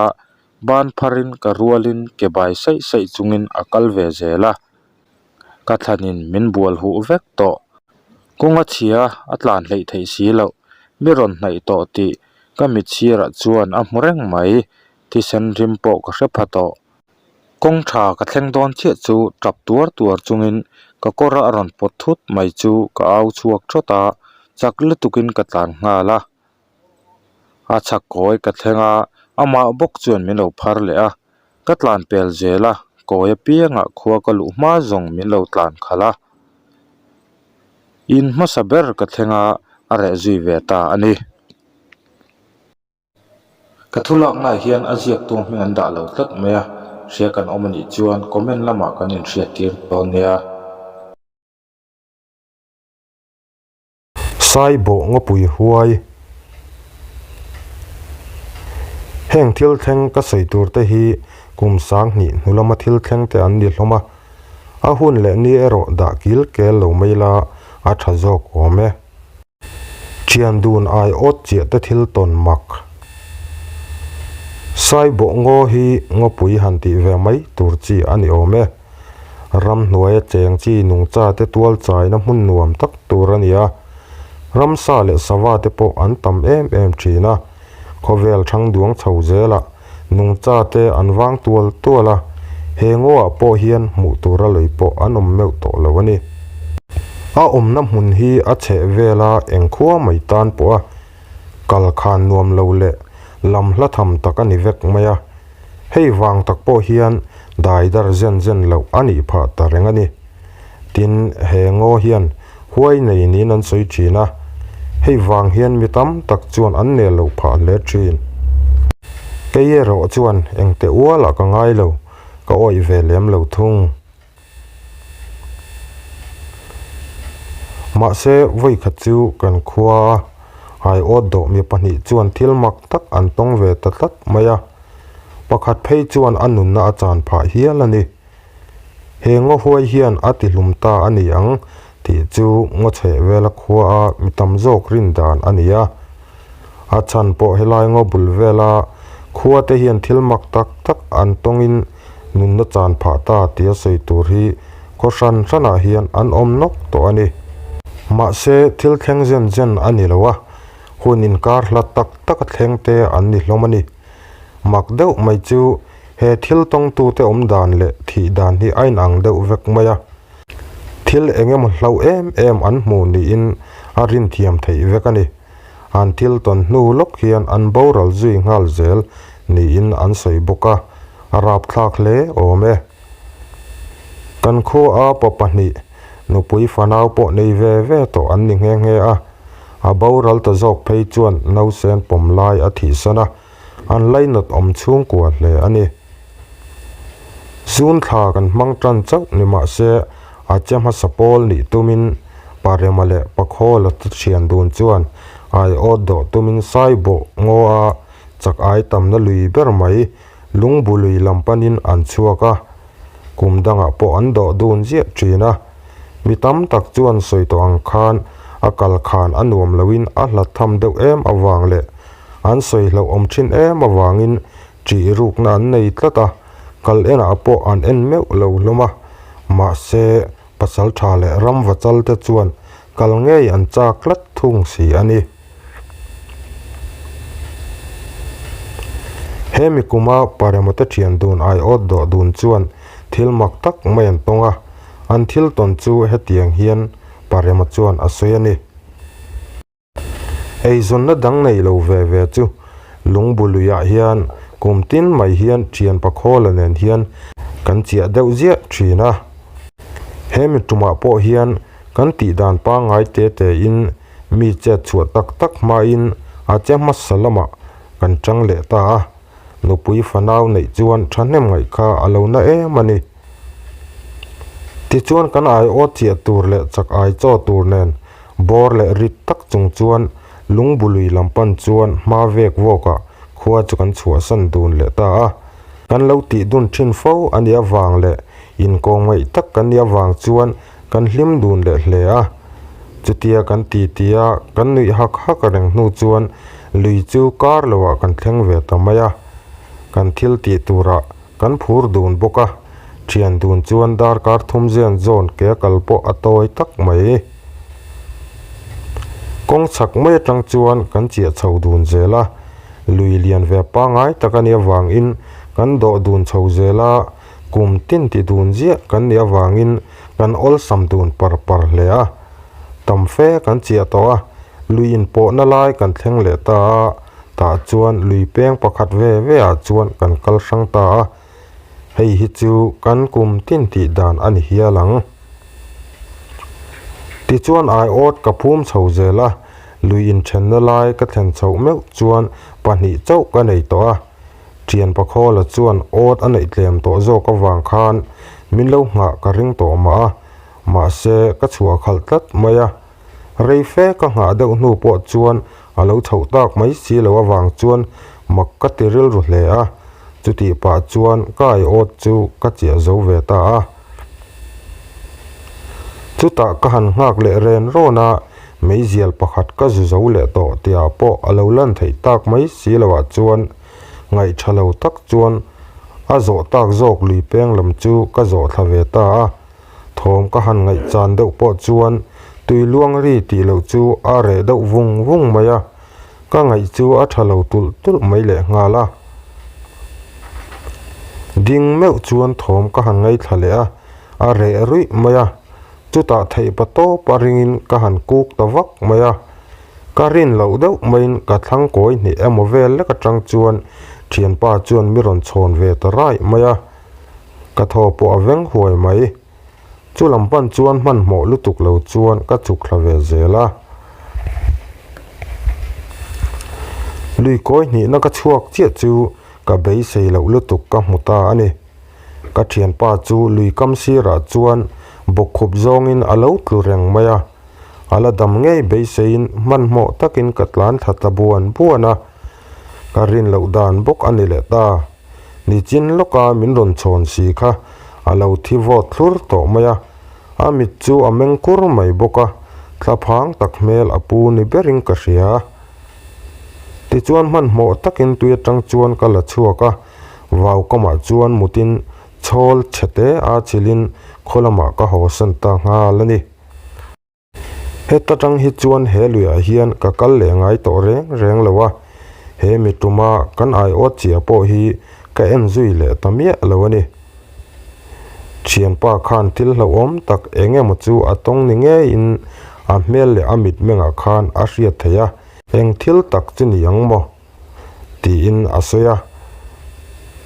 ban pharin ka rualin ke bai saih saih chungin a kal ve zel a. Ka thlanin min bual huh vek tawh. Kawng a chhia a tlan hleih theih si loh, mi rawn hnaih tawh tih ka mit sirah chuan a hmu reng mai, thisen rim pawh ka hre pha tawh. Kawng tha ka thleng dawn chiah chu tap tuar tuar chungin ka kawr a rawn pawt thut mai chu ka au chhuak thawt a, chak lutukin ka tlan nghal a. A chhak kawi ka thleng a, amah bawk chuan min lo phar leh a, ka tlan pel zel a, kawi apiangah khua ka luh hma zawng min lo tlan khalh a. In hmasa ber ka thleng a, a reh zui ve ta a ni. Ka thu laknaah hian a ziaktu hming an dah lo tlat mai a, hria kan awm a nih chuan comment lamah kan inhriattir dawn nia. Saibawh ngawpui huai. Heng thil thleng ka sawi tur te hi kum 2000 hnu lama thil thleng te an ni hlawm a, a hun leh ni erawh dah kil kel lo mai la a tha zawk awm e. Thian dun ai awt chiah te thil tawn mak. Saibawh ngaw hi ngawpui han tih ve mai tur chi a ni awm e. Ramhnuaia cheng chi nungcha te tual chaina hmun nuam tak tur a ni a, ramsa leh sava te pawh an tam em em thin a, khawvel thang duang chho zelah nungcha te an vang tual tual a, he ngawah pawh hian hmuh tura lei pawh an awm meuh tawh lo a ni. A awmna hmun hi a chheh vela engkhua mai tan pawh a kal khan nuam lo leh lam hla tham tak a ni vek mai a. Hei vang tak pawh hian dai dar zen zen loh a nih phah ta reng a ni. Tin, he ngaw hian huai nei niin an sawi thin a, hei vang hian mi tam tak chuan an nel loh phah hle thin. Kei erawh chuan engte ualah ka ngai lo, ka awih ve lem lo thung. Mahse, vawikhat chu kan khua a, aiawt dawh mi pahnih chuan thil mak tak an tawng ve ta tlat mai a, pakhat phei chuan a nunna a chan phah hial a ni. He ngaw huai hian a ti hlum ta a ni ang tih chu ngaw chheh vela khua a mi tam zawk rin dan a ni a. A chhan pawh helai ngaw bul vela khua te hian thil mak tak tak an tawngin nunna chan phah ta tia sawi tur hi khaw hran hranah hian an awm nawk tawh a ni. Mahse, thil thleng zen zen a ni lo a, hun inkar hla tak taka thleng te an ni hlawm a ni. Mak deuh mai chu he thil tawngtute awm dan leh thih dan hi a inang deuh vek mai a. Thil eng emaw hlauh em em an hmu niin a rinthiam theih vek a ni. An thil tawn hnu lawk hian an boral zui nghal zel niin an sawi bawk a, a rapthlak hle awm e. Kan khua a pa pahnih, nupui fanau pawh nei ve ve tawh an ni nghe nghe a, a boral ta zawk phei chuan nausen pawm lai a thihsan a, an lainat awm chhungkua hle a ni. Zun thla kan hmang tan chauh ni mah se a che hmasa pawl nih tumin Parema leh Pakhawla te thian dun chuan aiawt dawh tumin Saibawh ngaw a chak ai tamna lui ber mai lungbu lui lam panin an chhuak a, kum dangah pawh an dawh dun ziah thin a. Mi tam tak chuan sawi tawh ang khan a kal khan a nuam loin a hlat tham deuh em avang leh an sawi hlauhawm thin em avangin Ṭih rukna an nei tlat a, kal enah pawh an en meuh lo hlawm a, mahse pasal ṭha leh ram vachal te chuan kal ngei an chak tlat thung si a ni. He mi kuma Paremawte ṭhian dun aiawt dawh dun chuan thil mak tak mai an tawng a, an thil tawn chu hetiang hian Parema chuan a sawi a ni. Eizawnna dang nei lo ve ve chu lungbu luiah hian kum tin mai hian thian pakhawla nen hian kan chiah deuh ziah thin a. He mi tumah pawh hian kan tih dan pangngai te tein mi chet chhuah tak tak hmain a che hmasa lamah kan chang leh ta a. Nupui fanau neih chuan thahnem ngaih kha a lo na em a ni. Tichuan kan aiawt chiah tur leh chak ai chaw tur nen Bawr leh rit tak chung chuan lungbu lui lam pan chuan hma vek vawkah khua chu kan chhuahsan dun leh ta a. Kan lo tih dun thin fo a nih avang leh inkawng ngaih tak kan nih avang chuan kan hlim dun leh hle a. Chutia kan ti ti a, kan nuih hak hak reng hnu chuan lui chu kar loah kan thleng ve ta mai a. Kan thil tih turah Kan phur dun bawk a, thian dun chuan darkar thum zen zawn ke a kal pawh a tawi tak mai. Kawng chhak mai atang chuan kan chiah chho dun zel a, lui lian ve pangngai tak a nih avangin kan dawh dun chho zel a, kum tin ti dun ziah kan nih avangin kan awlsam dun par par hle a. Tam fe kan chiah tawh a, lui inpawhna lai kan thleng leh ta a. Tah chuan lui peng pakhat ve ve ah chuan kan kal hrang ta a, hei hi chu kan kum tin tih dan a ni hial ang. Tichuan aiawt ka phum chho zel a, lui inthenna lai ka thlen chhoh meuh chuan Pahnih chauh ka nei tawh a, Thian Pakhawla chuan awt a neih tlem tawh zawk avang khan min lo nghah ka ring tawh mah a, mahse ka chhuah khalh tlat mai a. Rei fe ka nghah deuh hnu pawh chuan a lo chhoh tak mai si lo avang chuan mak ka ti rilru hle a, chutih pah chuan ka aiawt chu ka chiah zo ve ta a. Chutah ka han nghak leh ren rawn a, meizial pakhat ka zu zo leh tawh tihah pawh a lo lan theih tak mai si loah chuan ngaih tha lo tak chuan a zawh tak zawk lui peng lam chu ka zawh thla ve ta a. Thawm ka han ngaihchan deuh pawh chuan tui luang ri tih loh chu a reh deuh vung vung mai a, ka ngaih chu a tha lo tulh tulh mai leh nghal a. Ding meuh chuan thawm ka han ngaithla leh a, a reh ruih mai a, chutah theih pa tawp a ringin ka han kuk ta vak mai a. Ka rin loh deuh maiin ka thlang kawi hnih emaw vel lek atang chuan thianpa chuan mi rawn chhawn ve ta raih mai a. Ka thaw pawh a veng huai mai. Chu lam pan chuan hmanhmawh lutuk lo chuan ka chuk thla ve zel a. Lui kawi hnihna ka chhuak chiah chu ka beisei loh lutuk ka hmu ta a ni. Ka thianpa chu lui kam sirah chuan bawkkhup zawngin a lo tlu reng mai a. A la dam ngei beiseiin hmanhmawh takin ka tlan thla ta buan buan a. Ka rin loh dan bawk a ni leh ta. Nichin lawka min rawn chhawn si kha a lo thi vawt thlur tawh mai a, a mit chu a meng kur mai bawk a, thlaphang tak hmel a pu ni berin ka hria. Tichuan hmanhmawh takin tui atang chuan ka la chhuak a, vau kamah chuan mutin chhawl chhe te a chilhin khaw lamah ka haw san ta nghal a ni. Heta tang hi chuan he luiah hian ka kal leh ngai tawh reng reng lo a, he mi tuma kan aiawt chiah pawh hi ka en zui leh ta miah lo a ni. Thianpa khan thil hlauhawm tak eng emaw chu a tawng ni ngeiin a hmel leh a mitmengah khan a hriat theih a, eng thil tak chu ni ang maw? Tiin a sawi a.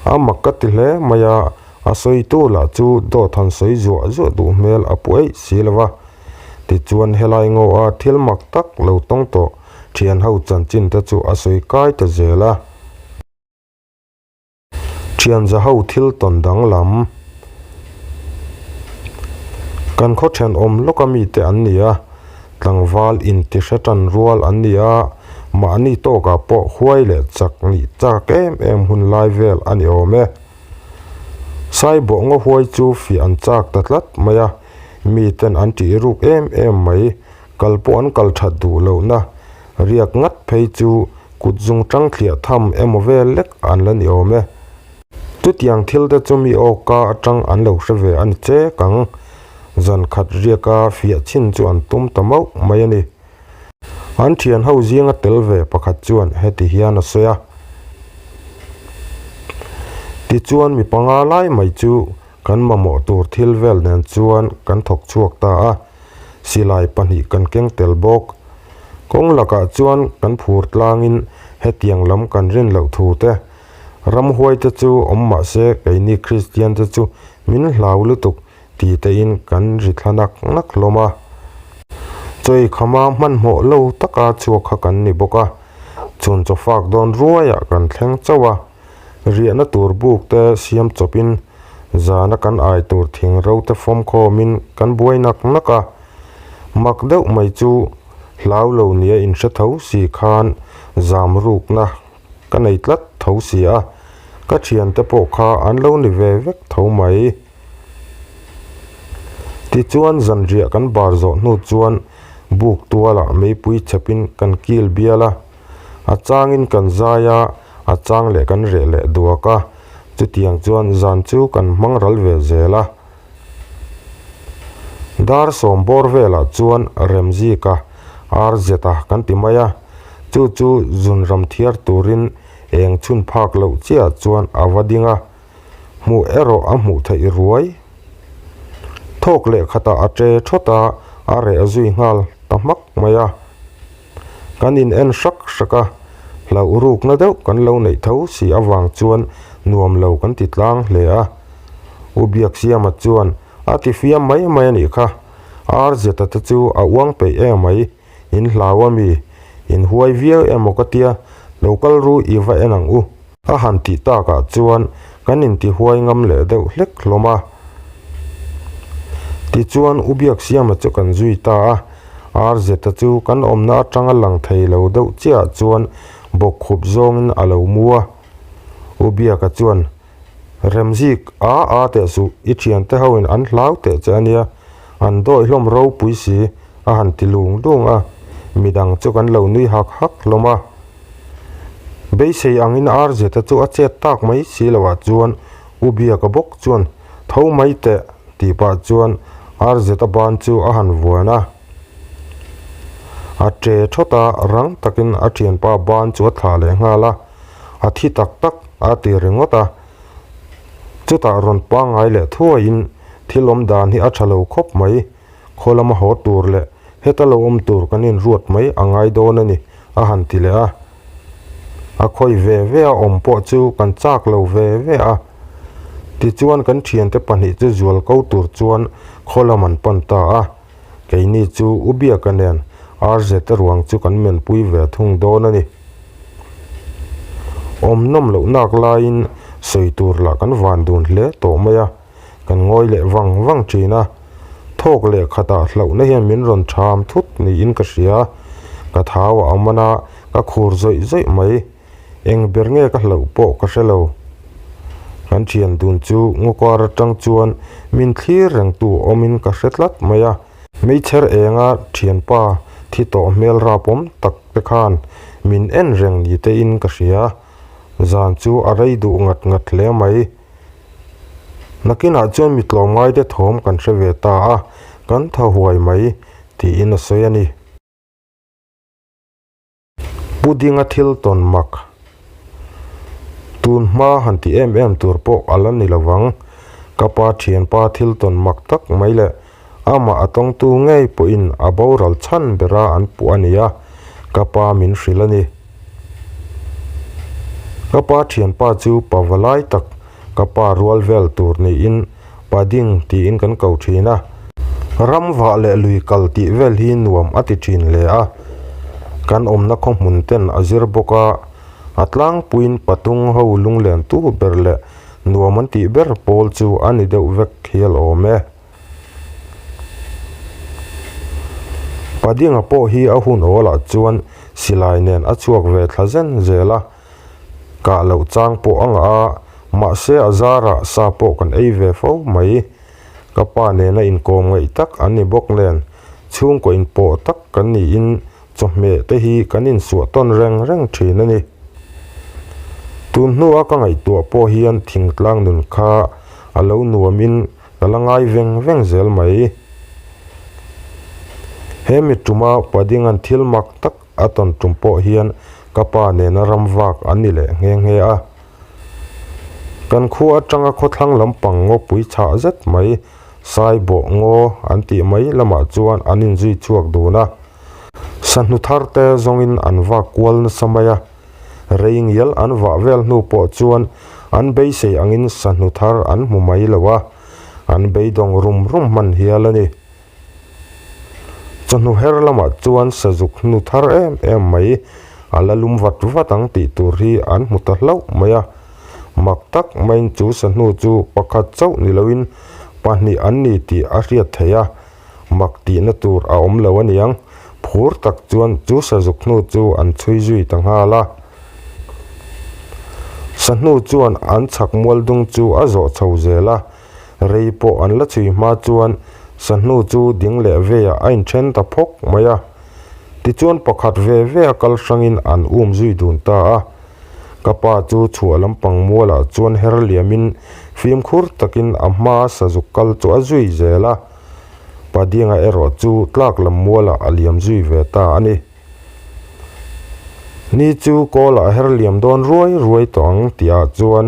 A mak ka ti hle mai a, a sawitu lah chu dawt han sawi zuah zuah duh hmel a pu eih si lo va. Tichuan helai ngaw a thil mak tak lo tawng tawh thian ho chanchin te chu a sawi kai ta zel a. Thian za ho thil tawn danglam. Kan khaw thenawm lawka mite an ni a, tlangval inti hre tan rual an ni a, mahni tawkah pawh huai leh chak nih chak em em hun lai vel a ni awm e. Saibawh ngaw huai chu fiah an chak ta tlat mai a, miten an tih ruk em em mai, kal pawh an kal that duh lohna Riak ngat phei chu kut zung tang thliah tham emaw vel lek an la ni awm e. Chutiang thil te chu mi awka atang an lo hre ve a ni chek ang. Zan khat riaka fiah chin chu an tum ta mauh mai a ni. An thian ho zinga tel ve pakhat chuan heti hian a sawi a. Tichuan mi panga lai mai chu Kan mamawh tur thil vel nen chuan kan thawk chhuak ta a, silai pahnih kan keng tel bawk. Kawng lakah chuan kan phur tlangin hetiang lam kan rin loh thu te, ramhuai te chu awm mah se keini Kristian te chu min hlau lutuk ti tein kan ri thla nak nak hlawm a. Chawi khama hmanhmawh lo taka chhuak kha kan ni bawk a, chhun chaw fak dawn ruaiah kan thleng chauh a. Riahna tur buk te siam chawpin zana kan ai tur thing ro te fawm khawmin kan buai nak nak a. Mak deuh mai chu hlau lo nia inhre tho si khan zam rukna ka nei tlat tho si a, ka thiante pawh kha an lo ni ve vek tho mai. Tichuan zanriah kan bar zawh hnu chuan buk tualah meipui chhepin kan kil bial a. A changin kan zai a, a chang leh kan reh leh duak a, chutiang chuan zan chu kan hmang ral ve zel a. Dar sawm bawr velah chuan Remzika, RZ-a kan ti mai a, chu chu zun ram thiar turin eng chhun phak loh chiah chuan a va ding a, hmuh erawh a hmuh theih ruai. Thawk leh khatah a che thawt a, a reh zui nghal ta hmak mai a. Kan in en hrak hrak a, hlauh rukna deuh kan lo neih tho si avang chuan nuam lo kan ti tlang hle a. U Biaksiama chuan a ti fiam mai mai a nih kha, RZ-a te chu a uang peih em mai, in hlau a mi, in huai viau emaw ka tia. Lo kal ru i va en ang u. A han tih takah chuan kan intihuai ngam leh deuh hlek hlawm a. Tichuan U Biaksiama chu kan zui ta a, RZ-a chu kan awmna atanga lang thei lo deuh chiahah chuan bawkkhup zawngin a lo mu a. U Biaka chuan, Remzik, a a teh suh, i thiante hoin an hlau teh che a nia, an dawi hlawm ropui si, a han ti lung lung a, midang chu kan lo nui hak hak hlawm a. Beisei angin RZ-a chu a chet tak mai si loah chuan U Biaka bawk chuan, Tho mai teh, tih pah chuan RZ-a ban chu a han vuan a. A che thawt a, rang takin a thianpa ban chu a thlah leh nghal a, a thi tak tak a ti ringawt a. Chutah rawn pangngai leh thuaiin thil awm dan hi a tha lo khawp mai, khaw lama haw tur leh heta lo awm tur kan inruat mai a ngai dawn a ni, a han ti leh a. A khawi ve ve a awm pawh chu kan chak lo ve ve a. Tichuan kan thiante pahnih chu zual ko tur chuan khaw lam an pan ta a. Keini chu U Biaka nen RZ ruang chu kan menpui ve thung dawn a ni. Awm nawm loh nak laiin sawi tur lah kan van dun hle tawh mai a, kan ngawi leh vang vang thin a. Thawk leh khatah hlauhna hian min rawn tham thut niin ka hria. Ka thau a awm a, ka khur zawih zawih mai. Eng ber nge ka hlauh pawh ka hre lo. Kan thian dun chu ngawkar atang chuan min thlir rengtu awmin ka hre tlat mai a. Hmeichher enga thianpa thi tawh hmel rapawm tak te khan min en reng ni tein ka hria. Zan chu a rei duh ngat ngat hle mai. Nakinah chuan mi tlawmngaite thawm kan hre ve ta a, kan tha huai mai tiin a sawi a ni. Pu Dinga thil tawn mak tun hma han ti em em tur pawh a la ni lo vang. Ka pa thianpa thil tawn mak tak mai leh amah a tawngtu ngei pawhin a boral chhan bera an puh a ni a, ka pa min hrilh a ni. Ka pa thianpa chu pa valai tak Ka pa rual vel tur niin Pa ding tiin kan ko thin a. Ram vah leh lui kal tih vel hi nuam a ti thin hle a. Kan awmna khaw hmun ten a zir bawk a, a tlangpuiin patung ho lunglen tu ber leh nuam an tih ber pawl chu a ni deuh vek hial awm e. Padinga pawh hi a hun awlah chuan silai nen a chhuak ve thla zen zel a. Kah loh chang pawh a ngah a, mahse a zarah sa pawh kan ei ve fo mai. Ka pa nena inkawm ngaih tak an ni bawk nen, chhungkaw inpawh tak kan niin chawhmeh te hi kan insuah tawn reng reng thin a ni. Tun hnua ka ngaihtuah pawh hian thingtlang nun kha a lo nuamin ka la ngai veng veng zel mai. He mi tuma Padinga'n thil mak tak A tawn tum pawh hian ka pa nena ram vak an ni leh nghe nghe a. Kan khua atanga khawthlang lampang ngawpui chhah zet mai, Saibawh ngaw an tih mai lamah chuan an inzui chhuak dun a. Sahnu thar te zawngin an vak kual nasa mai a. Rei ngial an vah vel hnu pawh chuan an beisei angin sahnu thar an hmu mai lo a, an beidawng rum rum hman hial a ni. Chawhnu her lamah chuan sazuk hnu thar em em mai a la lum vat vat ang tih tur hi an hmu ta hlauh mai a. Mak tak maiin chu sahnu chu pakhat chauh ni loin pahnih an ni tih a hriat theih a, mak tihna tur a awm lo aniang. Phur tak chuan chu sazuk hnu chu an chhui zui ta nghal a. Sahnu chuan an chhak mual dung chu a zawh chho zel a. Rei pawh an la chhui hma chuan sahnu chu ding leh veiah a inthen ta phawk mai a. Tichuan pakhat ve ve a kal hrangin an um zui dun ta a. Ka pa chu chhuah lampang mualah chuan her liamin fimkhur takin a hmaa sazuk kal chu a zui zel a. Padinga erawh chu tlak lam mualah a liam zui ve ta a ni. Ni chu kawl ah her liam dawn ruai ruai tawh ang tih ah chuan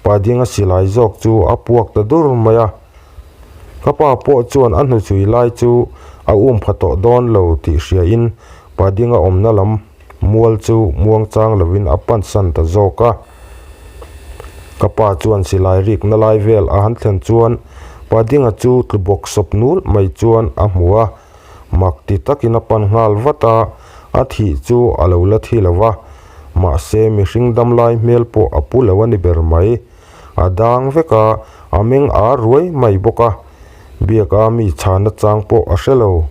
pa dinga silai zawk chu a puak ta dur mai a. Ka pa pawh chuan a hnuchhui lai chu a um pha tawh dawn lo tih hria in pa dinga awmna lam mual chu muang chang lo in a pan san ta zawk a. Ka pa chuan silai rikna lai vel a han thlen chuan pa dinga chu tlu bawk sawp nul mai chuan a hmu a. Mak ti takin a pan nghal vat a, a thih chu a lo la thi lo va. Mahse, mihring damlai hmel pawh a pu lo a ni ber mai. A dang vek a, a meng â ruai mai bawk a. Biaka mi chhana chang pawh a hre lo.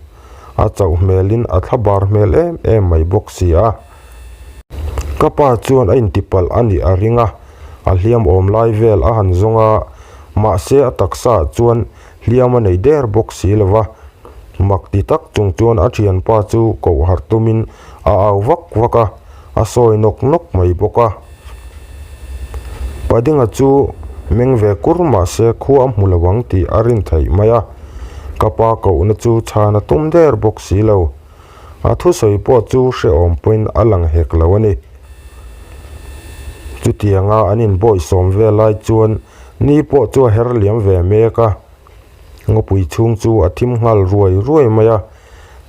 A chauh hmelin a thla bar hmel em em mai bawk si a. Ka pa chuan a intipalh a nih a ring a, a hliam awm lai vel a han zawng a, mahse a taksaah chuan hliam a nei der bawk si lo va. Mak ti tak chung chuan a thianpa chu koh harh tumin a au vak vak a, a sawi nawk nawk mai bawk a. Padinga chu meng ve kur mahse khua a hmu lo ang tih a rin theih mai a, ka pa kohna chu chhan a tum der bawk si lo. A thusawi pawh chu hrehawm pawhin a lang hek lo a ni. Chutianga an inbawihsawm ve lai chuan ni pawh chu a her liam ve mek a, ngawpui chhung chu a thim nghal ruai ruai mai a.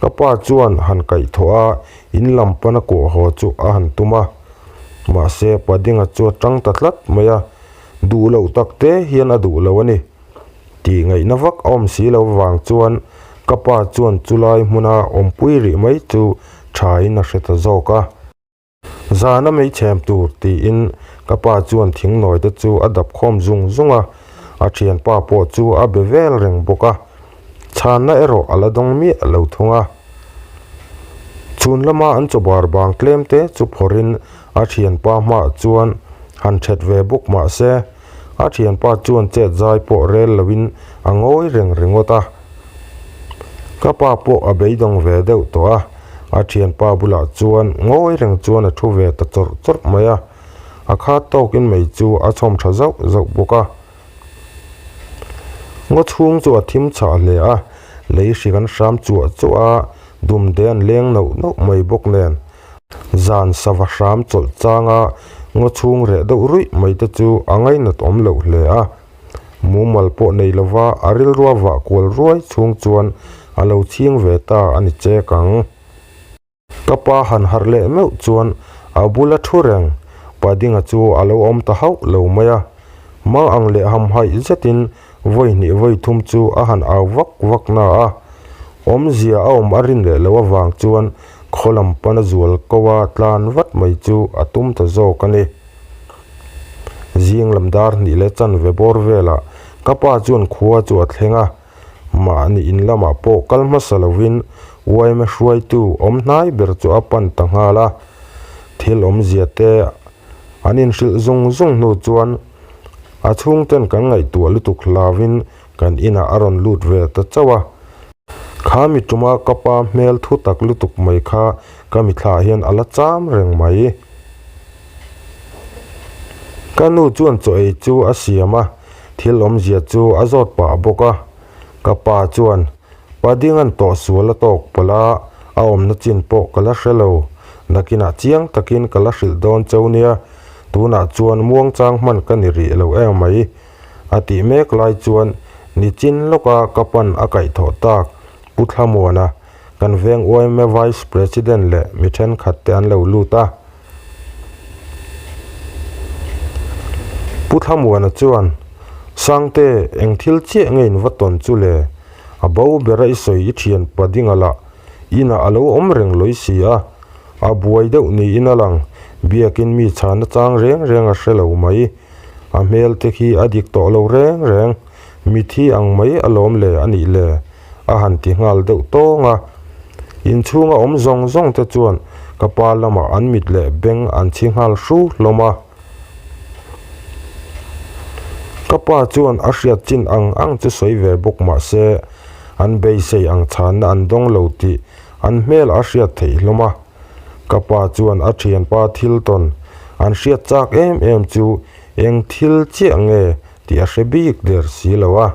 Ka pa chuan han kaihthawh a, in lam pana kuah haw chu a han tum a. Mahse, Padinga chu a tang ta tlat mai a, duh loh tak te hian a duh lo a ni. Tih ngaihna vak a awm si lo vang chuan ka pa chuan chulai hmuna awmpui rih mai chu thain a hre ta zawk a. Zana mei chhem tur tiin ka pa chuan thingnawi te chu a dap khawm zung zung a, a thianpa pawh chu a be vel reng bawk a, chhanna erawh a la dawng miah lo thung a. Chhun lama an chaw bar bang tlem te chu phawrhin a thianpa hmaah chuan han that ve bawk mah se, A thianpa chuan chet zai pawh rel loin a ngawi reng ringawt a. Ka pa pawh a beidawng ve deuh tawh a, a thianpa bulah chuan ngawi reng chuan a thu ve ta chawrh chawrh mai a. A khat tawkin mei chu a chhawm tha zauh zauh bawk a. Ngaw chhung chu a thim chhah hle a, lei hrik an hram chuah chuah a, dumde an leng nauh nauh mai bawk nen. Zan sava hram chawlh changa ngaw chhung reh deuh ruih mai te chu a ngainat awm loh hle a. Mumal pawh nei lova a rilrua vah kual ruai chhung chuan a lo chhing ve ta a ni chek ang. Ka pa han harh leh meuh chuan a bula thu reng Padinga chu a lo awm ta hauh lo mai a. Mang ang leh hamhaih zetin Vawi hnih vawi thum chu a han au vak vak na a, awmzia a awm a rin leh loh avang chuan khaw lam pana zual ko a tlan vat mai chu a tum ta zawk a ni. Zing lam dar hnih leh chanve bawr velah ka pa chuan khua chu a thleng a, mahni in lamah pawh kal hmasa lovin yma hruaitu awm hnai ber chu a pan ta nghal a, thil awmzia te an inhrilh zung zung hnu chuan A chhungten kan ngaihtuah lutuk hlauin kan inah a rawn lut ve ta chauh a. Kha mi tuma ka pa hmel thu tak lutuk mai kha ka mithlaah hian a la cham reng mai. Ka nu chuan chaw ei chu a siam a, thil awmzia chu a zawt pah bawk a. Ka pa chuan, Pa ding an tawh sual a tawk pawlh a, a awmna chin pawh ka la hre lo. Nakinah chiang takin ka la hrilh dawn cheu nia. Tunah chuan muangchang hman ka ni rih lo em mai, a tih mek lai chuan nichin lawka ka pan a kaihthawh tak Pu Thlamuana, kan veng yma Vice President leh mi thenkhat te an lo lut a. Pu Thlamuana chuan, Sangte, eng thil chiah nge in va tawn chu le? A bo bera i sawi i thian pa dinga lah inah a lo awm reng lawi si a. A buai deuh niin a lang, biakin mi chhana chang reng reng a hre lo mai. A hmel te khi a dik tawh lo reng reng, mithi ang mai alawm le a nih le, a han ti nghal deuh tawng a. Inchhunga awm zawng zawng te chuan ka pa lamah an mit leh beng an chhi nghal hru hlawm a. Ka pa chuan a hriat chin ang ang chu sawi ve bawk mah se, an beisei ang chhanna an dawng lo tih An hmel a hriat theih hlawm a, ka pa chuan a thianpa thil tawn an hriat chak em em chu eng thil chiah nge tih a hre bik der si lo a.